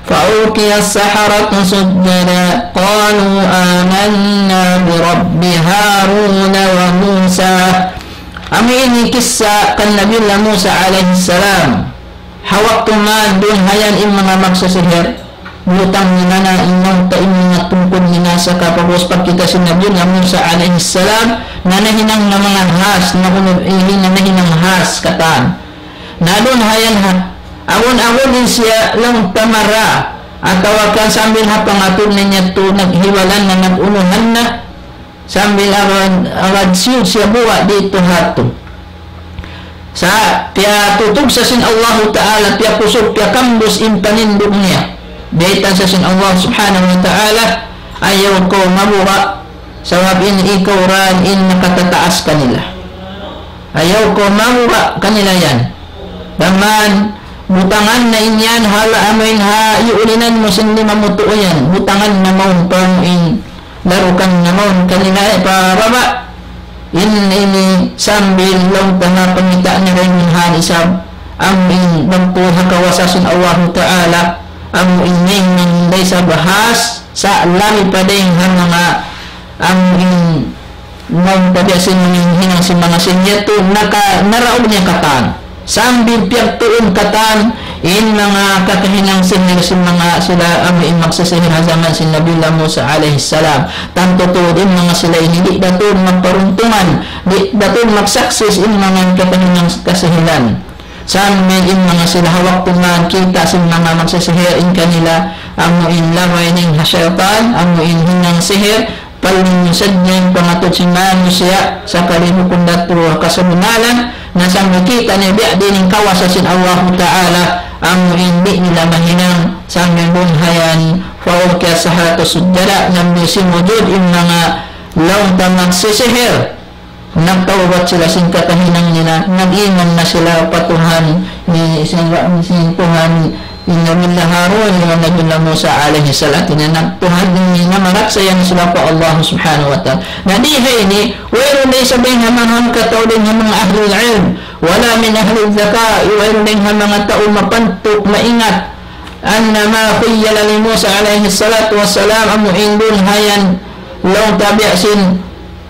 فألقي السحرة سجدا قالوا آمنا برب هارون وموسى. Amu ini kissa kan Nabiullah Musa alayhi salam. Ha waktu man duun hayan in manga magsisihir, butang nila na in laung ta in manga tungkul nila sa kapag'ubus pagkita' sin Nabiullah Musa alayhi salam, na nahinang na manga has, na unu, ini na nahinang has katan. Na duun hayan ha, awn-awn in siya laung ta mara, atawa kan sambil ha pangatud niya tu naghiwalan na, nag-unuhan na, sambil agad, agad siyud siya buga' didtu ha yadtu. Sa' piyatutug sa sin Allahu Ta'ala, piyakusug, piyakambus in panindug niya. Biyayta' sa sin Allah Subhanahu wa Ta'ala, ayaw kaw mabuga', sabab in ikaw ra in nakatataas kanila. Ayaw kaw mabuga' kanila yan. Daman, Butangan na in yan ha la-, amuin ha iyulinan mu sin lima mu tuu yan. Butangan na mawn pa amuin larukan na mawn kanila pa baba'. In ini sambil laung ta na pangita' niya dayn ha isab. Amuin magtuy ha kawasa sin Allahu Ta'ala. Amuin in dayn sa bahas sa lami pa dayn ha manga amuin manga tabiya' sin manga hinang sin manga sin yadtu, naka-, naraug niya katan. Sambil piyagtuun katan, in manga kakahinang sihir sin manga sila amuin magsisihir ha jaman sin Nabiullah Musa alayhi salam. Tantu tuud in manga sila ini di' da tuud magparuntungan, di' da tuud magsaksis in manga kakahinang kasihiran. Sambil in manga sila ha waktu man kita' sin manga magsisihir in kanila, amuin labay na in ha saytan, amuin hinang sihir, palingkud sadja in pangatud sin manusiya', sakali bukun da tuud ha kasabunnalan, na sambil kita' niya biya' diin in kawasa sin Allahu Ta'ala, amuin di' nila mahinang, sambil bunhayan, فألقي السحرة سجدا, sambil simujud in manga laung ta magsisihir. Nagtawbat sila sin kakahinang nila, nag-iman na sila pa Tuhan, ni, sin, sin Tuhan, ni Nabiullah Harun, iban Nabiullah Musa alayhi salatu, na nag-, Tuhan ini na maraksa yan sila pa Allah subhanahu wa ta'ala. Na di ha ini, wayruun da isab dayn ha manga hangkatau dayn ha manga ahlul ilm, ولا من أهل الذكاء, wayruun dayn ha manga tau mapantuk, maingat. أن ما خيل لموسى عليه الصلاة والسلام, amu in duun ha yan, laung ta biya' sin,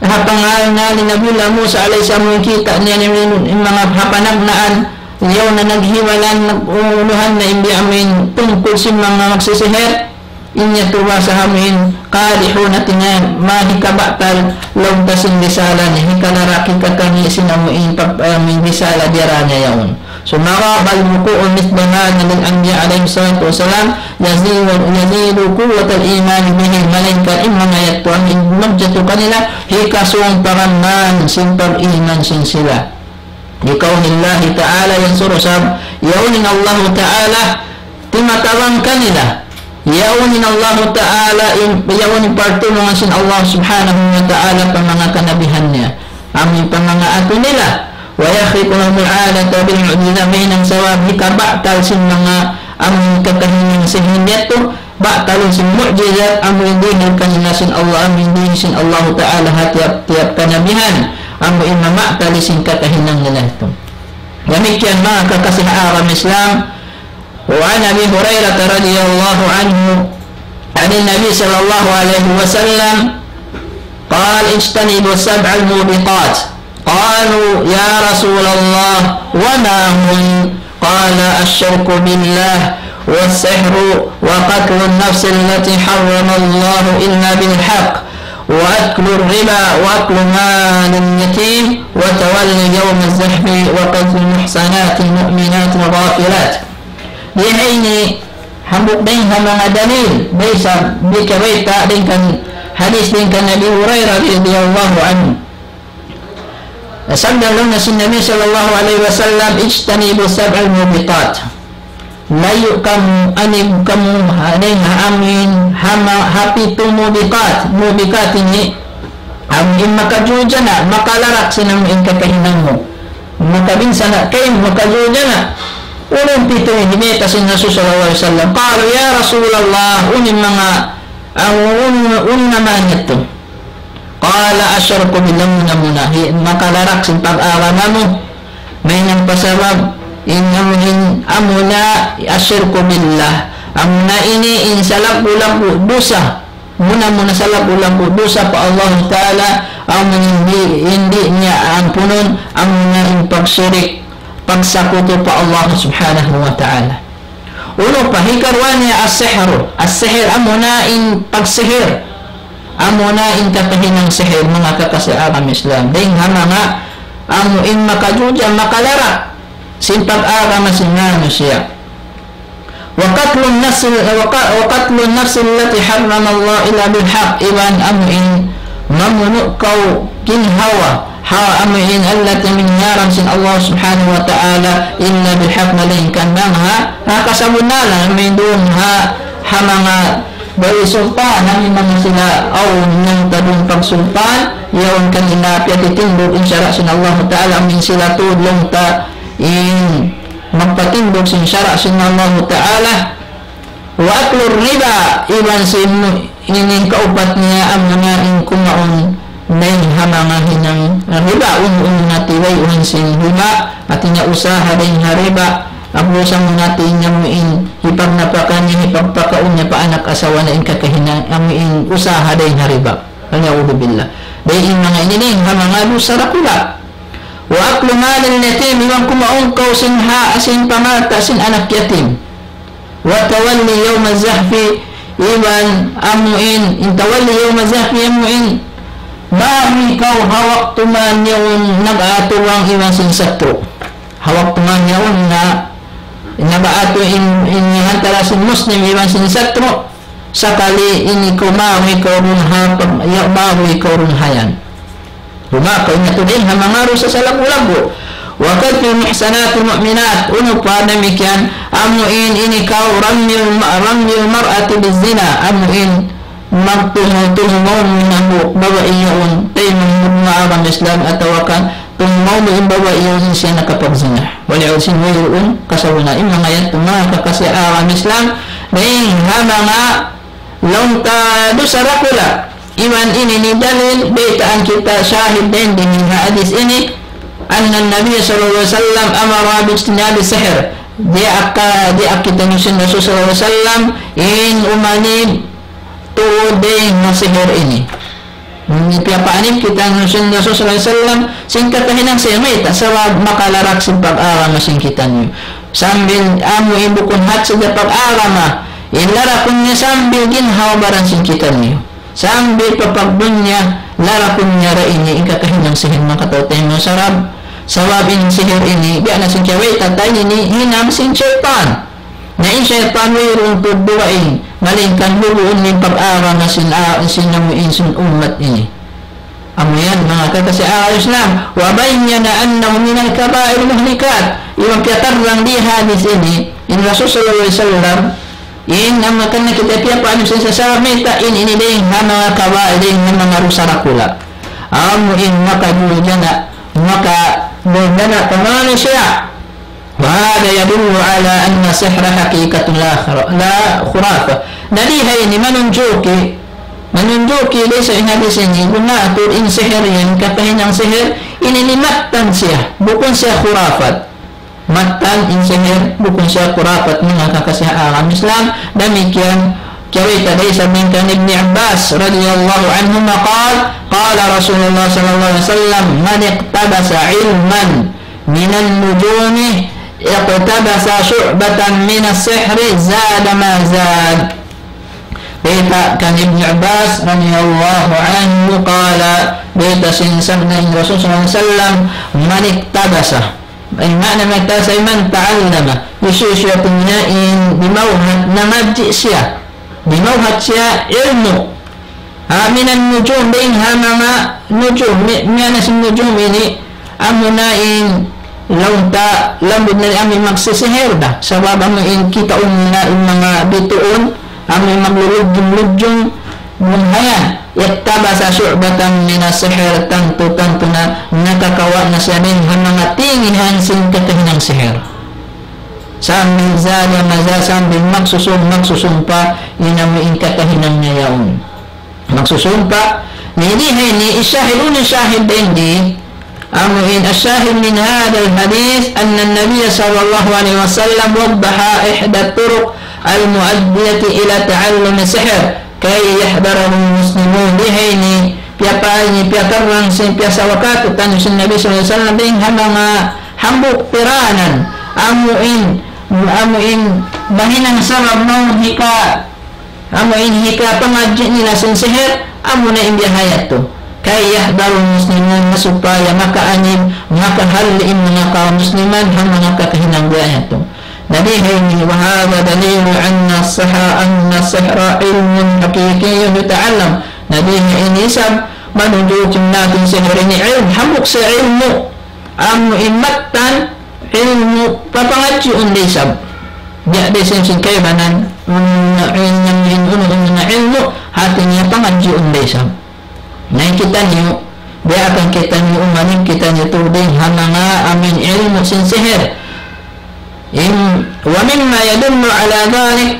ha pangalan ni Nabiullah Musa alayhi salam, kita' niya in, in manga ha panagnaan, yaun na naghiwalan, nag-, uluhan na in biya' amu in tungkul sin manga magsisihir, in yadtu bahasa amu in, قادحون, hati niya, mahikabatal, laung ta sin risala niya, hikalarak, hikakangī' sin amu in, pag-, amu in risala diyara niya yaun. ثم غاب الوقوع مثل هذا للأنبياء عليهم الصلاة والسلام يزيد، يزيد قوة الإيمان بهم, malaingkan in manga yadtu amu in magjatu kanila, hikasung pa man sin pag-iman sin sila. لقول الله تعالى, yan suru sab, yaun in Allahu Ta'ala timatabang kanila. Yaun in Allahu Ta'ala, in, yaun in partulungan sin Allah Subhanahu wa Ta'ala pa manga kanabihan niya. Amu in pa manga atu nila. ويخرق لهم العادة بالمعجزة, mahinang sabab hikabatal sin manga amu in kakahinang sihir yadtu, batalun sin mu'jizat, amu in dihil kanila sin Allah, amu in dihil sin Allahu Ta'ala ha tiyap-tiyap kanabihan, amu in mamatali sin kakahinang nila yadtu. Damikkiyan manga kakasi ha agama Islam, وعن أبي هريرة رضي الله عنه عن النبي صلى الله عليه وسلم قال: اجتنبوا السبع الموبقات. قالوا: يا رسول الله، وما هن؟ قال: الشرك بالله، والسحر، وقتل النفس التي حرم الله إلا بالحق، وأكل الربا، وأكل مال اليتيم، وتولي يوم الزحف، وقذف المحصنات المؤمنات الغافلات. Di ha ini hambuuk dayn ha manga dalil, biya' sa biya' kiyabayta' dayn kan hadis dayn kan Abi Hurairah radiyallahu anhu. Sabda laung niya sin Nabi sallallahu alayhi wasallam, اجتنبوا السبع الموبقات. Layu' kamu, anib kamu, ha, dayn ha amu in, ha ma-, ha pitu mubiqat, mubiqat ini, amu in makajuja na, makalarak sin amu in kakahinang mu. Makabinsa na kaymu, makajuja na. Unu in pitu ini, bayta' sin Rasul sallallahu alayhi wasallam. قالوا: يا رسول الله, unu in manga, amu, unu, unu na man yadtu? قال: الشرك بالله, muna-muna, hi-, makalarak sin pag-agama mu. Maynan pa sabab, in amu in, amuna الشرك بالله. Amuna ini in salaggu'-laggu' dusa. Muna-muna salaggu'-laggu' dusa pa Allah Ta'ala, amu in di', in di' niya ampunun, amuna in pagsirik, pagsakutu pa Allah Subhanahu wa Ta'ala. Unu pa, hikaruwa niya as-sihru. As-sihr, amuna in pagsihir. Amuna in kakahinang sihir, manga kakasi agama Islam. Dayn ha manga, amu in makajuja, makalarak sin pag-agama sin manusiya'. وقتل النفس، وق-، وقتل النفس التي حرم الله إلا بالحق. Iban amu in mamunu' kaw ginhawa, ha amu in التي, amu in hiyaram sin Allah Subhanahu wa Ta'ala, إلا بالحق, malaingkan bang ha, ha kasabunnalan, amu in duun ha, ha manga bari sultan, amu in manga sila awn nang tadung pagsultan, yaun kanila piyatitindug in sara' sin Allah Ta'ala, amu in sila tuud laung ta in magpatindug sin sara' sin Allahu Ta'ala. وأكل الربا, iban sin ini kaupat niya amuna in kumaun dayn ha manga hinang riba, unu-unu na tiwayuhan sin riba, hati niya usaha dayn ha riba, abusan mu na in amu in hipagnapaka niya, hipagpakaun niya pa anak asawa niya in kakahinang amu in usaha dayn ha riba. والعياذ بالله. Dayn in manga ini dayn ha manga dusa dakula'. وأكل مال اليتيم, iban kumaun kaw sin ha, sin pangata' sin anak yatim. وتولي يوم الزحف, iban amu in, in tawalli yawma zahfi amu in, mawi kaw ha waktu man yaun nag-aatu bang iban sin satru'. Ha waktu man yaun na nag-aatu in, in hantara sin Muslim iban sin satru', sakali ini kaw mawi kaw duun ha pag-, ya, mawi kaw duun ha yan. Lumakaw niya tuud in ha manga dusa salaggu'-laggu'. وقذف المحصنات المؤمنات, unu pa damikkiyan, amu in ini kaw رمي الم-, رمي المرأة بالزنا, amu in magtumu-tumu mawn in hambuuk babai yaun, taymanghud ha agama Islam, atawa kan tumu mawn in babai yaun in siya nakapagzina. Wala' sin wayruun kasabunnal. In manga yan, manga kakasi agama Islam, dayn ha manga laung ta dusa dakula'. Iban ini in dalil, baytaan kita shahid dayn ha hadith ini, أن النبي صلى الله عليه وسلم أمر باجتناب السحر. Diyaak, diyaak kitaniyu sin Rasul sallallahu alayhi wasallam in umani tuud dayn ha sihir ini. Piyapaanib kitaniyu sin Rasul sallallahu alayhi wasallam sin kakahinang sihir, mayta', sabab makalarak sin pag-agama sin kitaniyu. Sambil amu in bukun hat sadja pag-agama, in larakun niya sambil ginhawa-baran sin kitaniyu. Sambil pa pagdunya, larakun niya da ini in kakahinang sihir, manga kataymanghuran. Sabab in sihir ini, biya' na sin kiyabayta' ta ini, hinang sin saytan. Na in saytan wayruun tuud dugaing, malaingkan luguun in pag-agama sin, a-, sin amu in sin ummat ini. Amu yan, manga kakasi agama Islam. وبين أنه من الكبائر المهلكات. Iban piyatarrang dayn ha hadith ini, in Rasul sallallahu alayhi wasallam, in amu kan kita piyapaanib sin sasara mayta', in ini dayn ha manga kabair, dayn ha manga dusa dakula'. Amu in makajulujana, makajulujana pa manusiya'. وهذا يدل على أن السحر حقيقة لا خر-، لا خرافة. Na di ha ini manunjuki, manunjuki dayn ha hadith ini, guna tuud in sihir yan, kakahinang sihir, ini mattan siya, bukun siya khurafat. Mattan in sihir, bukun siya khurafat, manga kakasi agama Islam. Damikkiyan, kiyabayta' dayn ha sabab kan Ibn Abbas radiyallahu anhuma قال: قال رسول الله صلى الله عليه وسلم: من اقتبس علما من النجوم اقتبس شعبة من السحر زاد ما زاد. Bayta' kan Ibn Abbas radiyallahu anhu qala, bayta' sin sabda in Rasul sallallahu alayhi wasallam, من اقتبس. In maana من اقتبس, من تعلم. Hisiyu-siyu in bimawhat, nangadji' siya. Bimawhat siya ilmu'. Ha, من النجوم, dayn ha manga nujum, mi-, miyanas nujum ini, amuna in laung ta, lambud na amu in magsisihir da. Sabab amu in kitaun na in manga bituun, amu in maglulujung-lujung, bang ha yan, اقتبس شعبة من السحر, tantu-tantu na nakakawa' na siya dayn ha manga tingihan sin kakahinang sihir. Sambil زاد ما زاد, sambil magsusung, magsusung pa, in amu in kakahinang niya yaun. Magsusung pa, na ini ha ini, in shahid, unu in shahid dayn di, amu in الشاهد من هذا الحديث أن النبي صلى الله عليه وسلم وضح إحدى الطرق المؤدية إلى تعلم السحر كي يحذره المسلمون. Di ha ini, piyapa-, ini piyatarrang sin, piyasawa kātu'niyu sin Nabi sallallahu alayhi wasallam dayn ha manga hambuuk piranan, amu in, amu in mahinang sabab mawn hika-, amu in hikapangadji' nila sin sihir, amuna in biya' ha yadtu. كي يحذره المسلمون, supaya makaanib, makahalli' in manga kaum muslimin ha manga kakahinang biya' ha yadtu. Na di ha ini, وهذا دليل أن السحر، أن السحر علم حقيقي يتعلم. Na di ha ini isab manunjuki natu' in sihir ini ilmu', hambuuk siya ilmu'. Amu in mattan ilmu' papangadjiun da isab. Biya' da isab sin kaibanan, unu in, in, in, unu, unu na ilmu', hati niya pangadjiun da isab. Na in kitaniyu, biya' kan kitaniyu umanin kitaniyu tuud dayn ha manga amu in ilmu' sin sihir. ويدل على ذلك,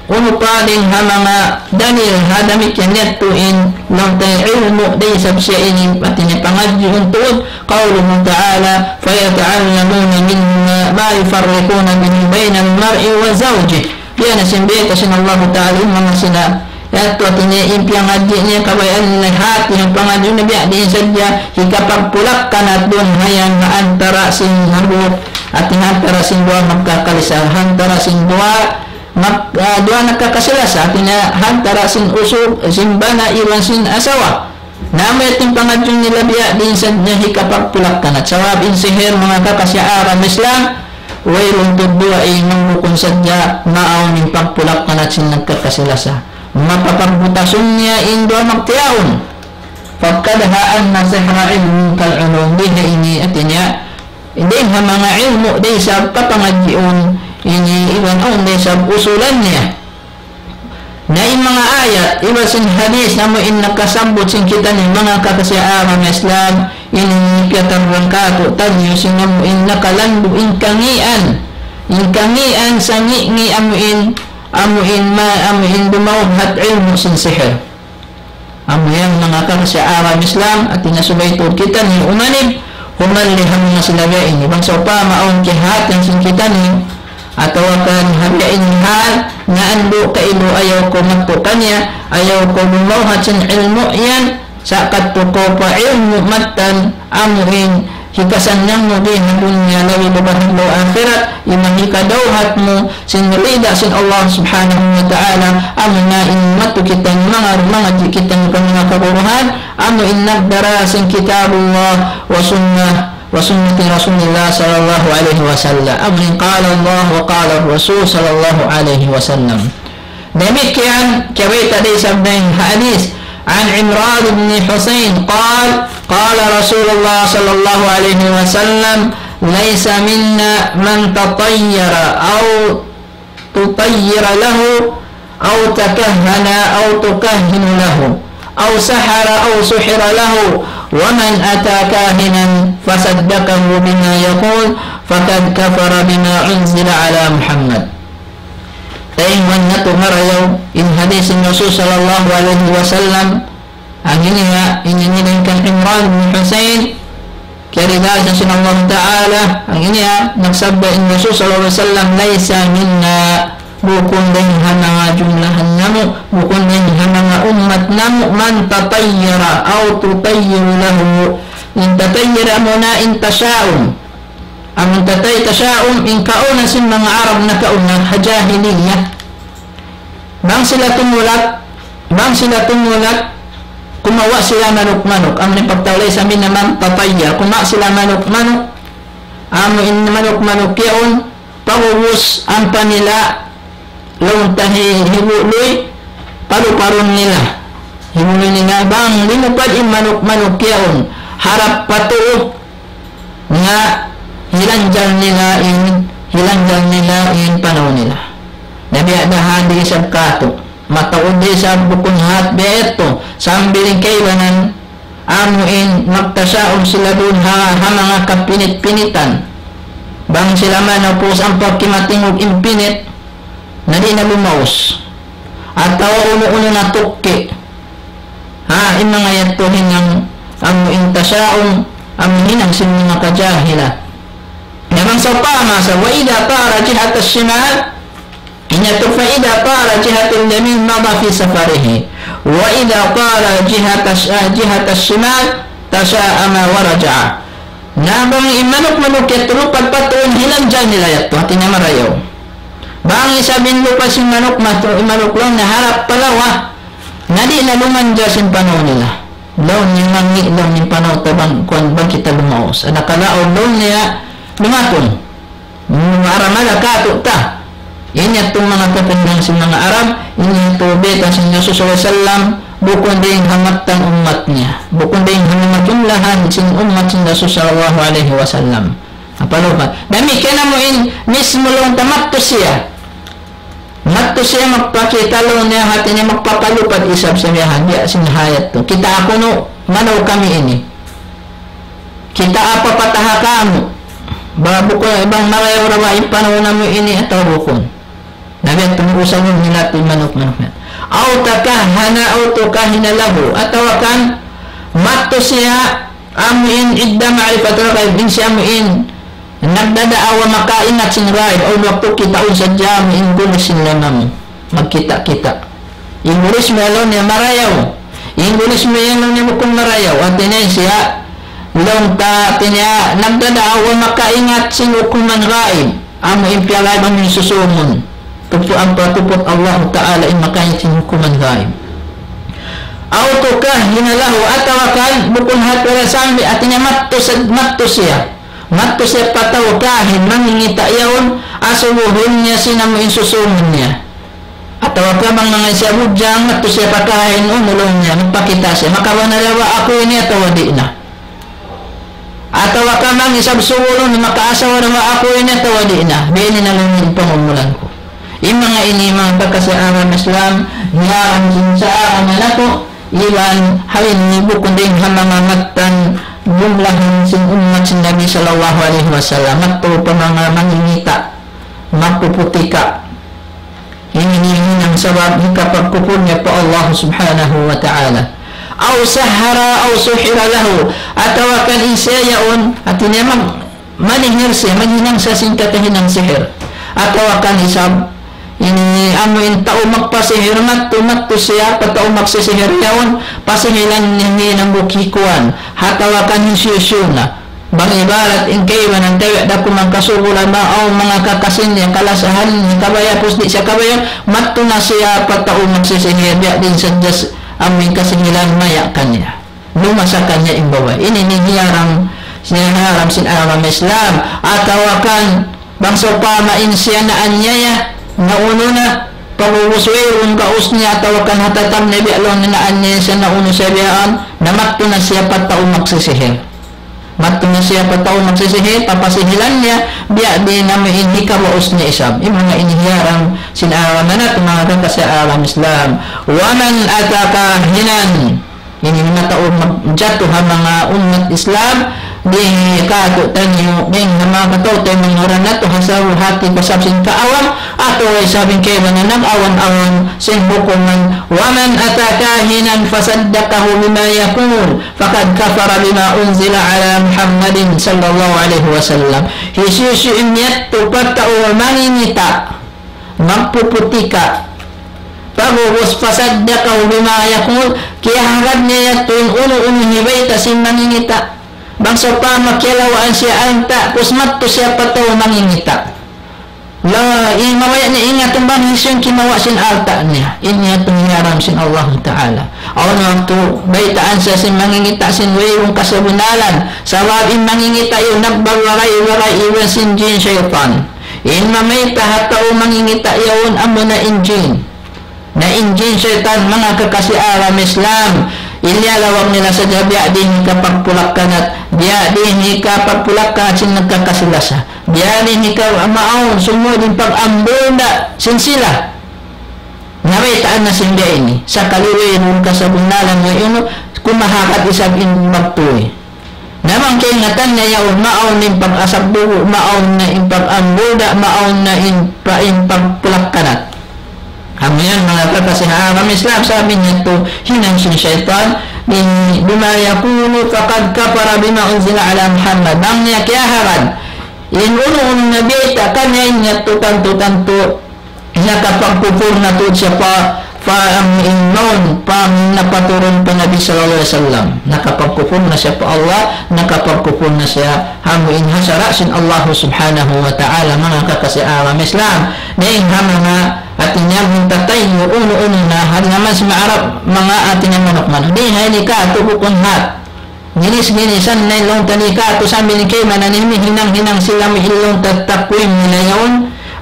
unu pa dayn ha manga dalil ha damikkiyan yadtu in, laung ta ilmu' da isab siya ini, hati niya pangadjiun tuud, قوله تعالى: فيتعلمون منهما ما يفرقون به بين المرء وزوجه. Biya' na sin bayta' sin Allahu Ta'ala, in manga sila yadtu, hati niya in piyangadji' niya, kabayaan nila hati in pangadji' niya, biya' diin sadja hikapagpulak-kanat duun ha yan ha antara' sin hambuuk, hati niya ha antara' sin duwa magkakalasa, ha antara' sin duwa mag-, ah, duwa nagkakasilasa, hati niya ha antara' sin usug, sin bana iban sin asawa. Na amu yadtu in pangadji' nila, biya' diin sadja hikapagpulak-kanat. Sabab in sihir, manga kakasi ha agama Islam, wayruun tuud duwaa, in bukun sadja maawn in pagpulak-kanat sin nagkakasilasa. Mapapagbutasun niya in duwa magtiyaun. فقد ذكر أن السحر علم كالعلوم. Di ha ini, hati niya, di ha manga ilmu' da isab papangadjiun ini, iban awn da isab usulan niya. Na in manga ayat iban sin hadith amu in nakasabbut sin kitaniyu manga kakasi ha agama Islam, ini piyatarrang kātu'niyu sin amu in nakalandu' in kangīan, in kangīan sangi'-ngi' amu in, amu in ma-, amu in dumawhat ilmu' sin sihir. Amu yan manga kakasi ha agama Islam, hati niya subay tuud kitaniyu umanib, humalli ha manga sila biya' ini. Bang sawpama awn kiyahatihan sin kitaniyu, atawa kan ha biya' ini hal, na andu' kailu ayaw kaw madtu kaniya, ayaw kaw dumawhat sin ilmu' yan, sa' kadtu kaw pa ilmu' mattan, amu in hikasannang mu di ha dunya, labi-labi ha adlaw akhirat, iban hikadawhat mu sin rida sin Allah Subhanahu wa Ta'ala, amu na in madtu kita manga, mangadji' kita pa manga kaguruhan, amu in nagdara sin Kitabullah wa Sunnah, wa Sunnati Rasulillah sallallahu alayhi wasallam. Amu in قال الله وقال الرسول صلى الله عليه وسلم. Damikkiyan, kiyabayta' da isab dayn ha hadith, عن عمران بن حصين قال: قال رسول الله صلى الله عليه وسلم: ليس منا من تطير أو تطير له، أو تكهن أو تكهن له، أو سحر أو سحر له، ومن أتى كاهنا فصدقه بما يقول فقد كفر بما أنزل على محمد. Taynga natu' marayaw in hadith sin Rasul sallallahu alayhi wasallam, hangkan niya, ini dayn kan Imran bin Husayn, kiyaridahan sin Allah Ta'ala, hangkan niya, nagsabda in Rasul sallallahu alayhi wasallam, ليس منا, bukun dayn ha manga jumlahan namu', bukun dayn ha manga ummat namu', من تطير أو تطير له. In tatayyir amuna in tasa'um. Amun tatay tasa'um, in kauna sin manga Arab nakauna, ha jahiliya. Bang sila tumulat, bang sila tumulat, kumawa' sila manuk-manuk. Amun in pagtaulay sa amin naman, tatayya. Kumawa' sila manuk-manuk. Amun in manuk-manuk yaun, pag'ubus ampa nila, laung ta hi-, hibuluy, palu-palun nila. Hibuluy nila, bang limupad in manuk-manuk yaun, harap pa tuu, nga hilanjal nila in, hilanjal nila in panaw nila. Na biya' da ha di isab katu'. Mataud da isab bukun hat biya' yadtu. Sambil in kaibanan, amu in magtasa'um sila duun ha, ha manga kapinit-pinitan. Bang sila man upus ampa kimatingug in pinit, na di' na lumaus. Atawa unu-unu na tukki'. Ha, in manga yadtu hinang amu in tasa'um, amu hinang sin manga kajahilan. Na bang sawpama sa, وإذا طار جهة الشمال, in yadtu, فإذا طار جهة اليمين مضى في سفره، وإذا طار جهة الش-, جهة الشمال تشاءم ورجع. Na bang in manuk-manuk yadtu lupad pa tuu, hilanjal nila yadtu, hati niya marayaw. Bang isab in lupad sin manuk, matu-, in manuk laung niya harap pa lawa, na di' na lumanjal sin panaw nila. Laung niya mangi', laung niya in panaw ta bang, kuwan, bang kita lumaus. Ada kalaun laung niya lumatun. Marayaw da katu' ta. Ini yadtu manga kapindahan sin manga Arab, ini yadtu bayta' sin Rasul sallallahu alayhi wasallam, bukun dayn ha mattan ummat niya. Bukun dayn ha manga jumlahan sin ummat sin Rasul sallallahu alayhi wasallam. Apa lupa? Damikkiyan amu in mismu laung ta madtu siya. Madtu siya magpakita laung niya, hati niya magpapalupad isab siya biya' hadiya sin ha yadtu. Kitaa kunu', manaw kami ini. Kitaa pa pataha kamu. Ba bukun, bang marayaw ra ba in panaw namu' ini atawa bukun. Na biya' tuud usagun nila in manuk-manuk niya. أو تكهن أو تكهن له, atawa kan mattu siya amu in عند معرفة الغيب, in siya amu in nagdadaawa makaingat sin ghaib, awn waktu kitaun sadja amu in gulis sin lima mu. Magkita'-kita'. In gulis mu laung niya marayaw. In gulis mu laung niya bukun marayaw. Hati niya siya, laung ta, hati niya, nagdadaawa makaingat sin hukuman ghaib. Amu in piyaghaib amu in susungun. Tupu-, ampa tuput Allah Ta'ala in makaingat sin hukuman ghaib. أو تكهن له, atawa kan bukun hat wala' sambil, hati niya mattu sad-, mattu siya. Mattu siya pa tau kahin, mangingita' yaun, asubuhun niya sin amu in susungun niya. Atawa kan bang manga siya budjang, mattu siya pa kahin, unu laung niya, magpakita' siya. Makabana da ba aku ini atawa di' na? Atawa kan bang isab suulun, makaasawa da ba aku ini atawa di' na? Biya' ini na laung in pangumulan ku. In manga ini manga kakasi agama Islam, niya ang sin sa agama natu', iban hal ini bukun dayn ha manga mattan jumlahan sin ummat sin Nabi sallallahu alayhi wasallam, mattu pa manga mangingita', magpuputika'. Ini in hinang sabab hikapagkupur niya pa Allah subhanahu wa ta'ala. أو سحر أو سحر له. Atawa kan in siya yaun, hati niya mag-, manihir siya, maghinang siya sin katahinang sihir. Atawa kan isab, ini amu in tau magpasihir, mattu, mattu siya pa tau magsisihir yaun, pasihilan niya in hambuuk kuwan, atawa kan hisiyu-siyu na. Bang ibarat in kaibanan tawi' da ku mangkasubu lama aw manga kakasin niya kalasahan niya kabaya' pus di' siya kabaya', mattu na siya pa tau magsisihir, biya' diin sadja s-, amu in kasihilan maya' kaniya. Lumasa kaniya in babai. Ini in hiyaram, hiyaram sin agama Islam. Atawa kan, bang sawpama in siya naanyaya, naunu na, pag'ubus wayruun gaus niya, atawa kan ha tatam niya biya' laung niya naanyaya siya, naunu siya biya' yan, na mattu na siya pa tau magsisihir. Mattu na siya pa tau magsisihir, papasihilan niya, biya' diin amu in hikabaus niya isab. In manga ini hiyaram sin agama natu', manga kakasi agama Islam. ومن أتى كاهنا. Ini manga tau magjatu ha manga ummat Islam, di' kātu'niyu, di' na manga tau taymanghuran natu', ha sabu hati pasab sin kaawam, atawa isab in kaibanan nag-awam-awam sin hukuman, ومن أتى كاهنا فصدقه بما يقول فقد كفر بما أنزل على محمد صلى الله عليه وسلم. Hisiyu-siyu in miyadtu pa tau mangingita', magpuputika', pag'ubus فصدقه بما يقول, kiyahagad niya yadtu in unu-unu hibayta' sin mangingita'. Bang sawpama kiyalawaan siya alta', pus mattu siya pa tau mangingita'. La, in mabaya' niya ingatun bang hisiyu in kimawa' sin alta' niya. In yadtu in hiyaram sin Allahu Ta'ala. Awn waktu baytaan siya sin mangingita' sin wayruun kasabunnalan. Sabab in mangingita' yaun nagbabaray-baray iban sin jin saytan. In mamayta' ha tau mangingita' yaun amuna in jin. Na in jin saytan, manga kakasi agama Islam, in liyalawag nila sadja biya' diin hikapagpulak-kanat, biya' diin hikapagpulak-kanat sin nagkakasi-lasa, biya' diin hika-, maawn, sumūd in pag-ambulda' sin sila. Nabaytaan na sin biya' ini, sakali wayruun kasabunnalan, wayruun, kumahagad isab in magtuy. Na bang kaingatan niya yaun, maawn in pag-asap dugu', maawn na in pag-ambulda', maawn na in pa-, in pagpulak-kanat. Amu yan, manga kakasi agama Islam, sabab in yadtu hinang sin saytan, in بما يقول فقد كفر بما أنزل على محمد. Bang niya kiyahagad in unu-unu nabayta' kaniya, in yadtu tantu-tantu nakapagkupur na tuud siya pa, pa amu in mawn, pa amu in napaturun pa Nabi sallallahu alayhi wasallam. Nakapagkupur na siya pa Allah, nakapagkupur na siya amu in ha sara' sin Allah subhanahu wa ta'ala, manga kakasi agama Islam. Dayn ha manga hati niya muntatay, unu-unu na, hati niya man sin Arab, manga hati niya manuk-manuk. Di' ha ini kātu' bukun hat. Ginis-ginisan na in laung ta di' kātu' sambil in kaibanan ini hinang-hinang sila, in laung ta takwim nila yaun.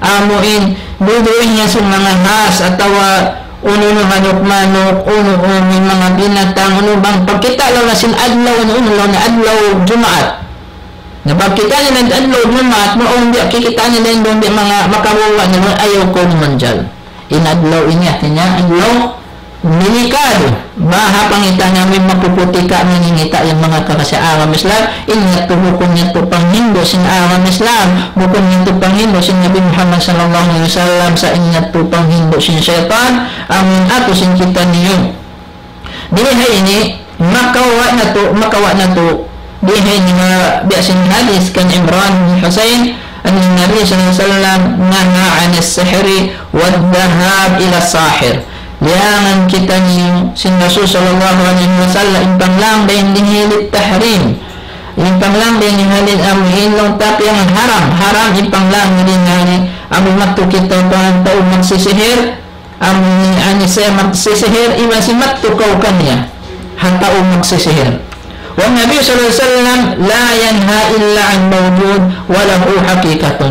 Amu in duduin niya sin manga has atawa unu-unu manuk-manuk, unu-unu in manga binatang, unu bang pagkita' laung na sin adlaw, unu-unu laung na adlaw Jumaat. Na pagkita' nila adlaw Jumaat, mawn biya' kikita' nila in duun biya' manga makawawa nila, ayaw kaw manjal. In adlaw ini hati niya adlaw Delikadu. Baha' pangita' niya amuin mapuputi ka, maningita' yan manga kakasi agama Islam. In yadtu bukun yadtu panghindu' sin agama Islam. Bukun yadtu panghindu' sin Nabi Muhammad sallallahu alayhi wasallam, sa' in yadtu panghindu' sin saytan. Amuin atu sin kitaniyu. Di ha ini, makawa' natu', makawa' natu'. Di ha ini ma-, biya' sin hadith kan Imran bin Husayn, أن النبي صلى الله عليه وسلم نهى عن السحر والذهاب إلى الساحر. Liyangan kitaniyu sin Rasul sallallahu alayhi wasallam in panglang dayn di ha lawm tahrim. In panglang dayn di ha lawm amuin laung ta piyagharam, haram in panglang dayn di ha lawm. Amu mattu kita pa tau magsisihir, amu ini ani siya magsisihir, iban sin mattu kaw kaniya ha tau magsisihir. والنبي صلى الله عليه وسلم لا ينهى إلا عن موجود وله حقيقة.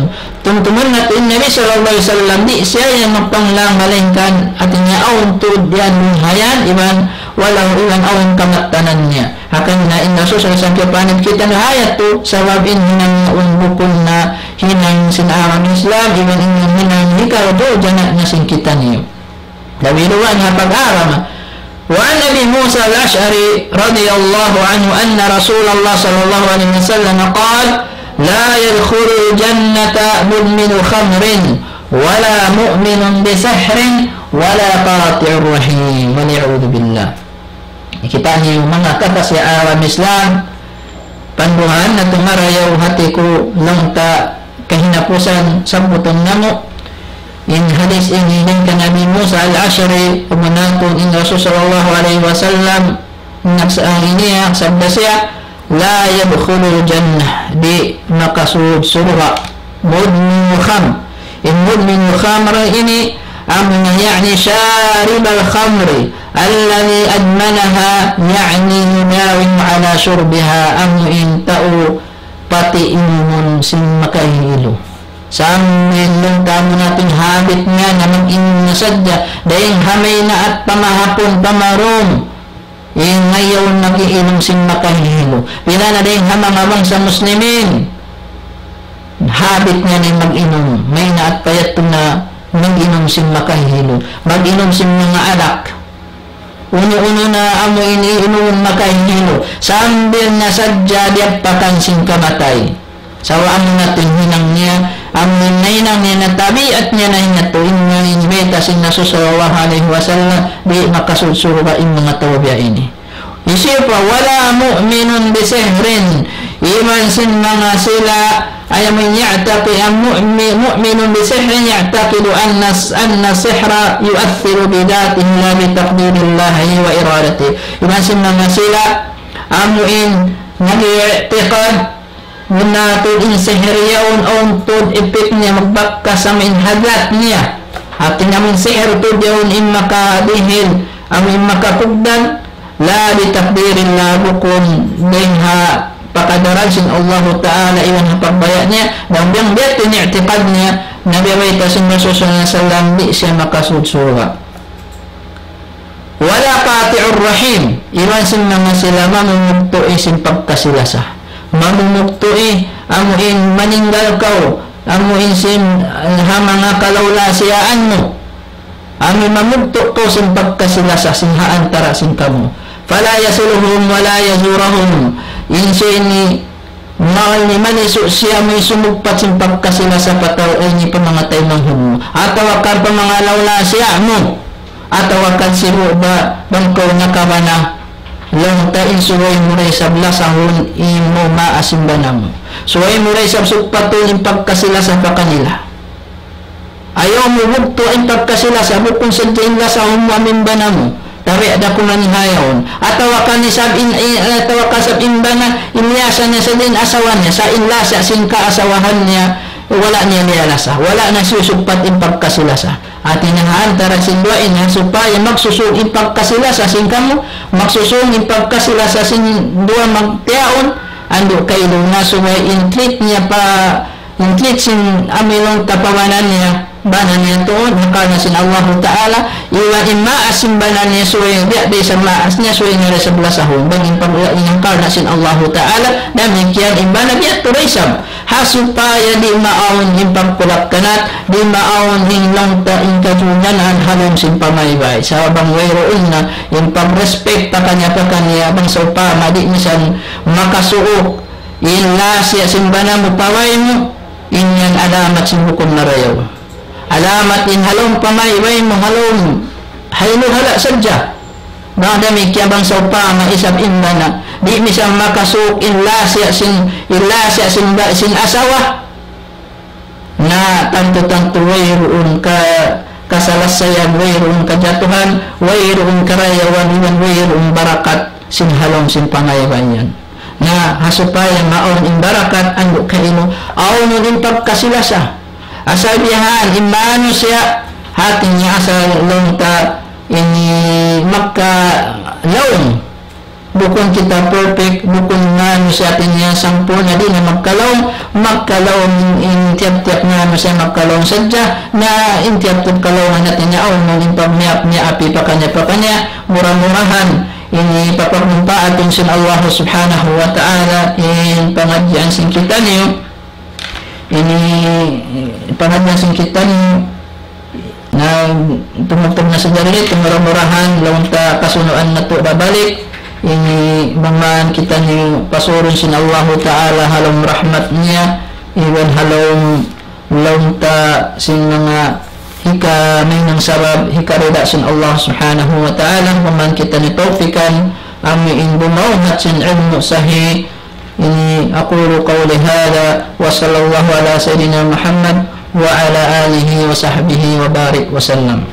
Tumtumun natu' in Nabi sallallahu alayhi wasallam, di' siya yan magpanglang malaingkan hati niya awn tuud yan, dugaing iban wala' iban awn kamattanan niya. Hangkan na in Rasul sallallahu alayhi wasallam kiyapanit kita na ha yadtu, sabab in hinang yaun bukun na hinang sin agama Islam, iban in hinang hikardul jana na sin kitaniyu. Labi-labi na pag-agama. وعن أبي موسى الأشعري رضي الله عنه أن رسول الله صلى الله عليه وسلم قال: لا يدخل الجنة مدمن خمر ولا مؤمن بسحر ولا قاطع رحم. والعياذ بالله. Kitaniyu manga kakasi agama Islam, panduhan natu' marayaw hati ku laung ta kahinapusan sabbutun namu'. In hadith ini dayn kan Abi Musa al-Ash'ari, amu natu' in Rasul sallallahu alayhi wasallam, nagsa-, ini ya, sabda siya, لا يدخل الجنة, di' makasud surga'. مدمن خمر. In مدمن خمر ini, amuna يعني شارب الخمر الذي أدمنها، يعني يداوم على شربها, amu in tau pati inumun sin makahilu. Sambil laung ta amu natu' in habit niya na mag-inum na sadja, dayn ha maynaat pa mahapun pa marum. In ayaw nag-iinum sin makahilu. Pila na dayn ha manga bangsa Muslimin, habit niya na mag-inum. Maynaat pa yadtu na mag-inum sin makahilu. Mag-inum sin manga alak. Unu-unu na amu in iinum makahilu. Sambil na sadja diyapakan sin kamatay. Sabab amu natu' in hinang niya, amu in nahinang niya na tabiat niya na in yadtu, in bayta' sin Rasul sallallahu alayhi wasallam, di' makasud surga' in manga tau biya' ini. Hisiyu pa, ولا مؤمن بسحر, iban sin manga sila, ay amu in يعتقد, مؤمن بسحر يعتقد أن السحر يؤثر بذاته لا بتقدير الله وإرادته. Iban sin manga sila, amu in nag-i'tiqad, muna tuud in sihir yaun, awn tuud effect niya, magbakkas amu in hadat niya. Hati niya amu in sihir tuud yaun in makadihil, amu in makapugdan, لا بتقدير الله, bukun dayn ha pakadaran sin Allahu Ta'ala iban ha pagbaya' niya, dan biya' biya' in i'tiqad niya, na biya' bayta' sin Rasul sallallahu alayhi wasallam, di' siya makasud surga'. ولا قاطع رحم, iban sin manga sila mamumugtu'i sin pagkasi-lasa. Mamumugtu'i, amu in maninggal kaw, amu in sin, eh, ha manga kalawlasiyaan mu. Amu in mamugtu' kaw sin pagkasi-lasa sin ha antara' sin kamu. فلا يصلهم ولا يزورهم. In sin ini, Mawal ni malisu' siya amu in sumugpat sin pagkasi-lasa pa tau ini pa manga taymanghud mu. Atawa kan pa manga lawlasiya mu. Atawa kan sibu' ba bang kaw nakabana. Laung ta in subay mu da isab lasahun in mu maas in bana mu. Subay mu da isab sugpatun in pagkasi-lasa pa kanila. Ayaw mu bugtu' in pagkasi-lasa, bukun sadja in lasahun mu amu in bana mu. Tabi' da kuman ha yaun. Atawa kan isab in, in, atawa kan isab in bana, in lasa niya sadja in asawa niya, sa' in lasa sin kaasawahan niya, wala' niya liyalasa. Wala' na siyusugpat in pagkasi-lasa. Hati niya ha antara sin duwa ini, supaya magsusung in pagkasi-lasa sin kamu, magsusung in pagkasi-lasa sin duwa magtiyaun, andu' kailu na subay in treat niya pa In treat sin amu in laung ta pa bana niya, bana niya tuud, ha karna' sin Allahu Ta'ala, iban in maas sin bana niya subay, biya' da isab maas niya subay niya da isab lasahun, bang in pag-, in ha karna' sin Allahu Ta'ala, damikkiyan in bana biya' tuud da isab. Ha supaya di' maawn in pagkulakkanat, di' maawn in laung ta in kajunanaan ha lawm sin pamaybay. Sabab bang wayruun na in pag-respect pakaniya-pakaniya, bang sawpama di' misan makasuuk in lasa sin bana mu pa way mu, in yan alamat sin bukun marayaw. Alamat in ha lawm pamaybay mu, ha lawm, ha ilu hala sadja. Bang damikkiyan bang sawpama isab in bana, di' misan makasuuk in lasa sin, in lasa sin ba-, sin asawa. Na tantu-tantu wayruun ka-, kasalasayan, wayruun kajatuhan, wayruun karayawan, iban wayruun barakat sin ha lawm sin pamaybay yan. Na ha supaya maawn in barakat, andu' kaymu, awnun in pagkasilasa. Asal biya' ha yan, in manusiya', hati niya asal laung ta ini magkalaung. Bukun kita perfect, bukun manusiya' hati niya sampurna', di' na magkalaung, magkalaung in tiyap-tiyap manusiya' magkalaung sadja, na in tiyap-tiyap kalaungan hati niya awnun in pagmiyap-miyap pakaniya-pakaniya, mura-murahan, ini papagmumpaatun sin Allah Subhanahu wa Ta'ala, in pangadjian sin kitaniyu, ini pangadjian sin kitaniyu, na tumutug na sadja ini, mura-murahan, laung ta kasunuan natu' da balik, ini bang man kitaniyu pasurun sin Allah Ta'ala ha lawm rahmat niya, iban ha lawm laung ta sin manga hika mahinang sabab, hikarida sin Allah Subhanahu wa Ta'ala, bang man kitaniyu tawpikan, amu in bumawhat sin ilmu' sahih. Ini أقول قولي هذا وصلى الله على سيدنا محمد وعلى آله وصحبه وبارك وسلم.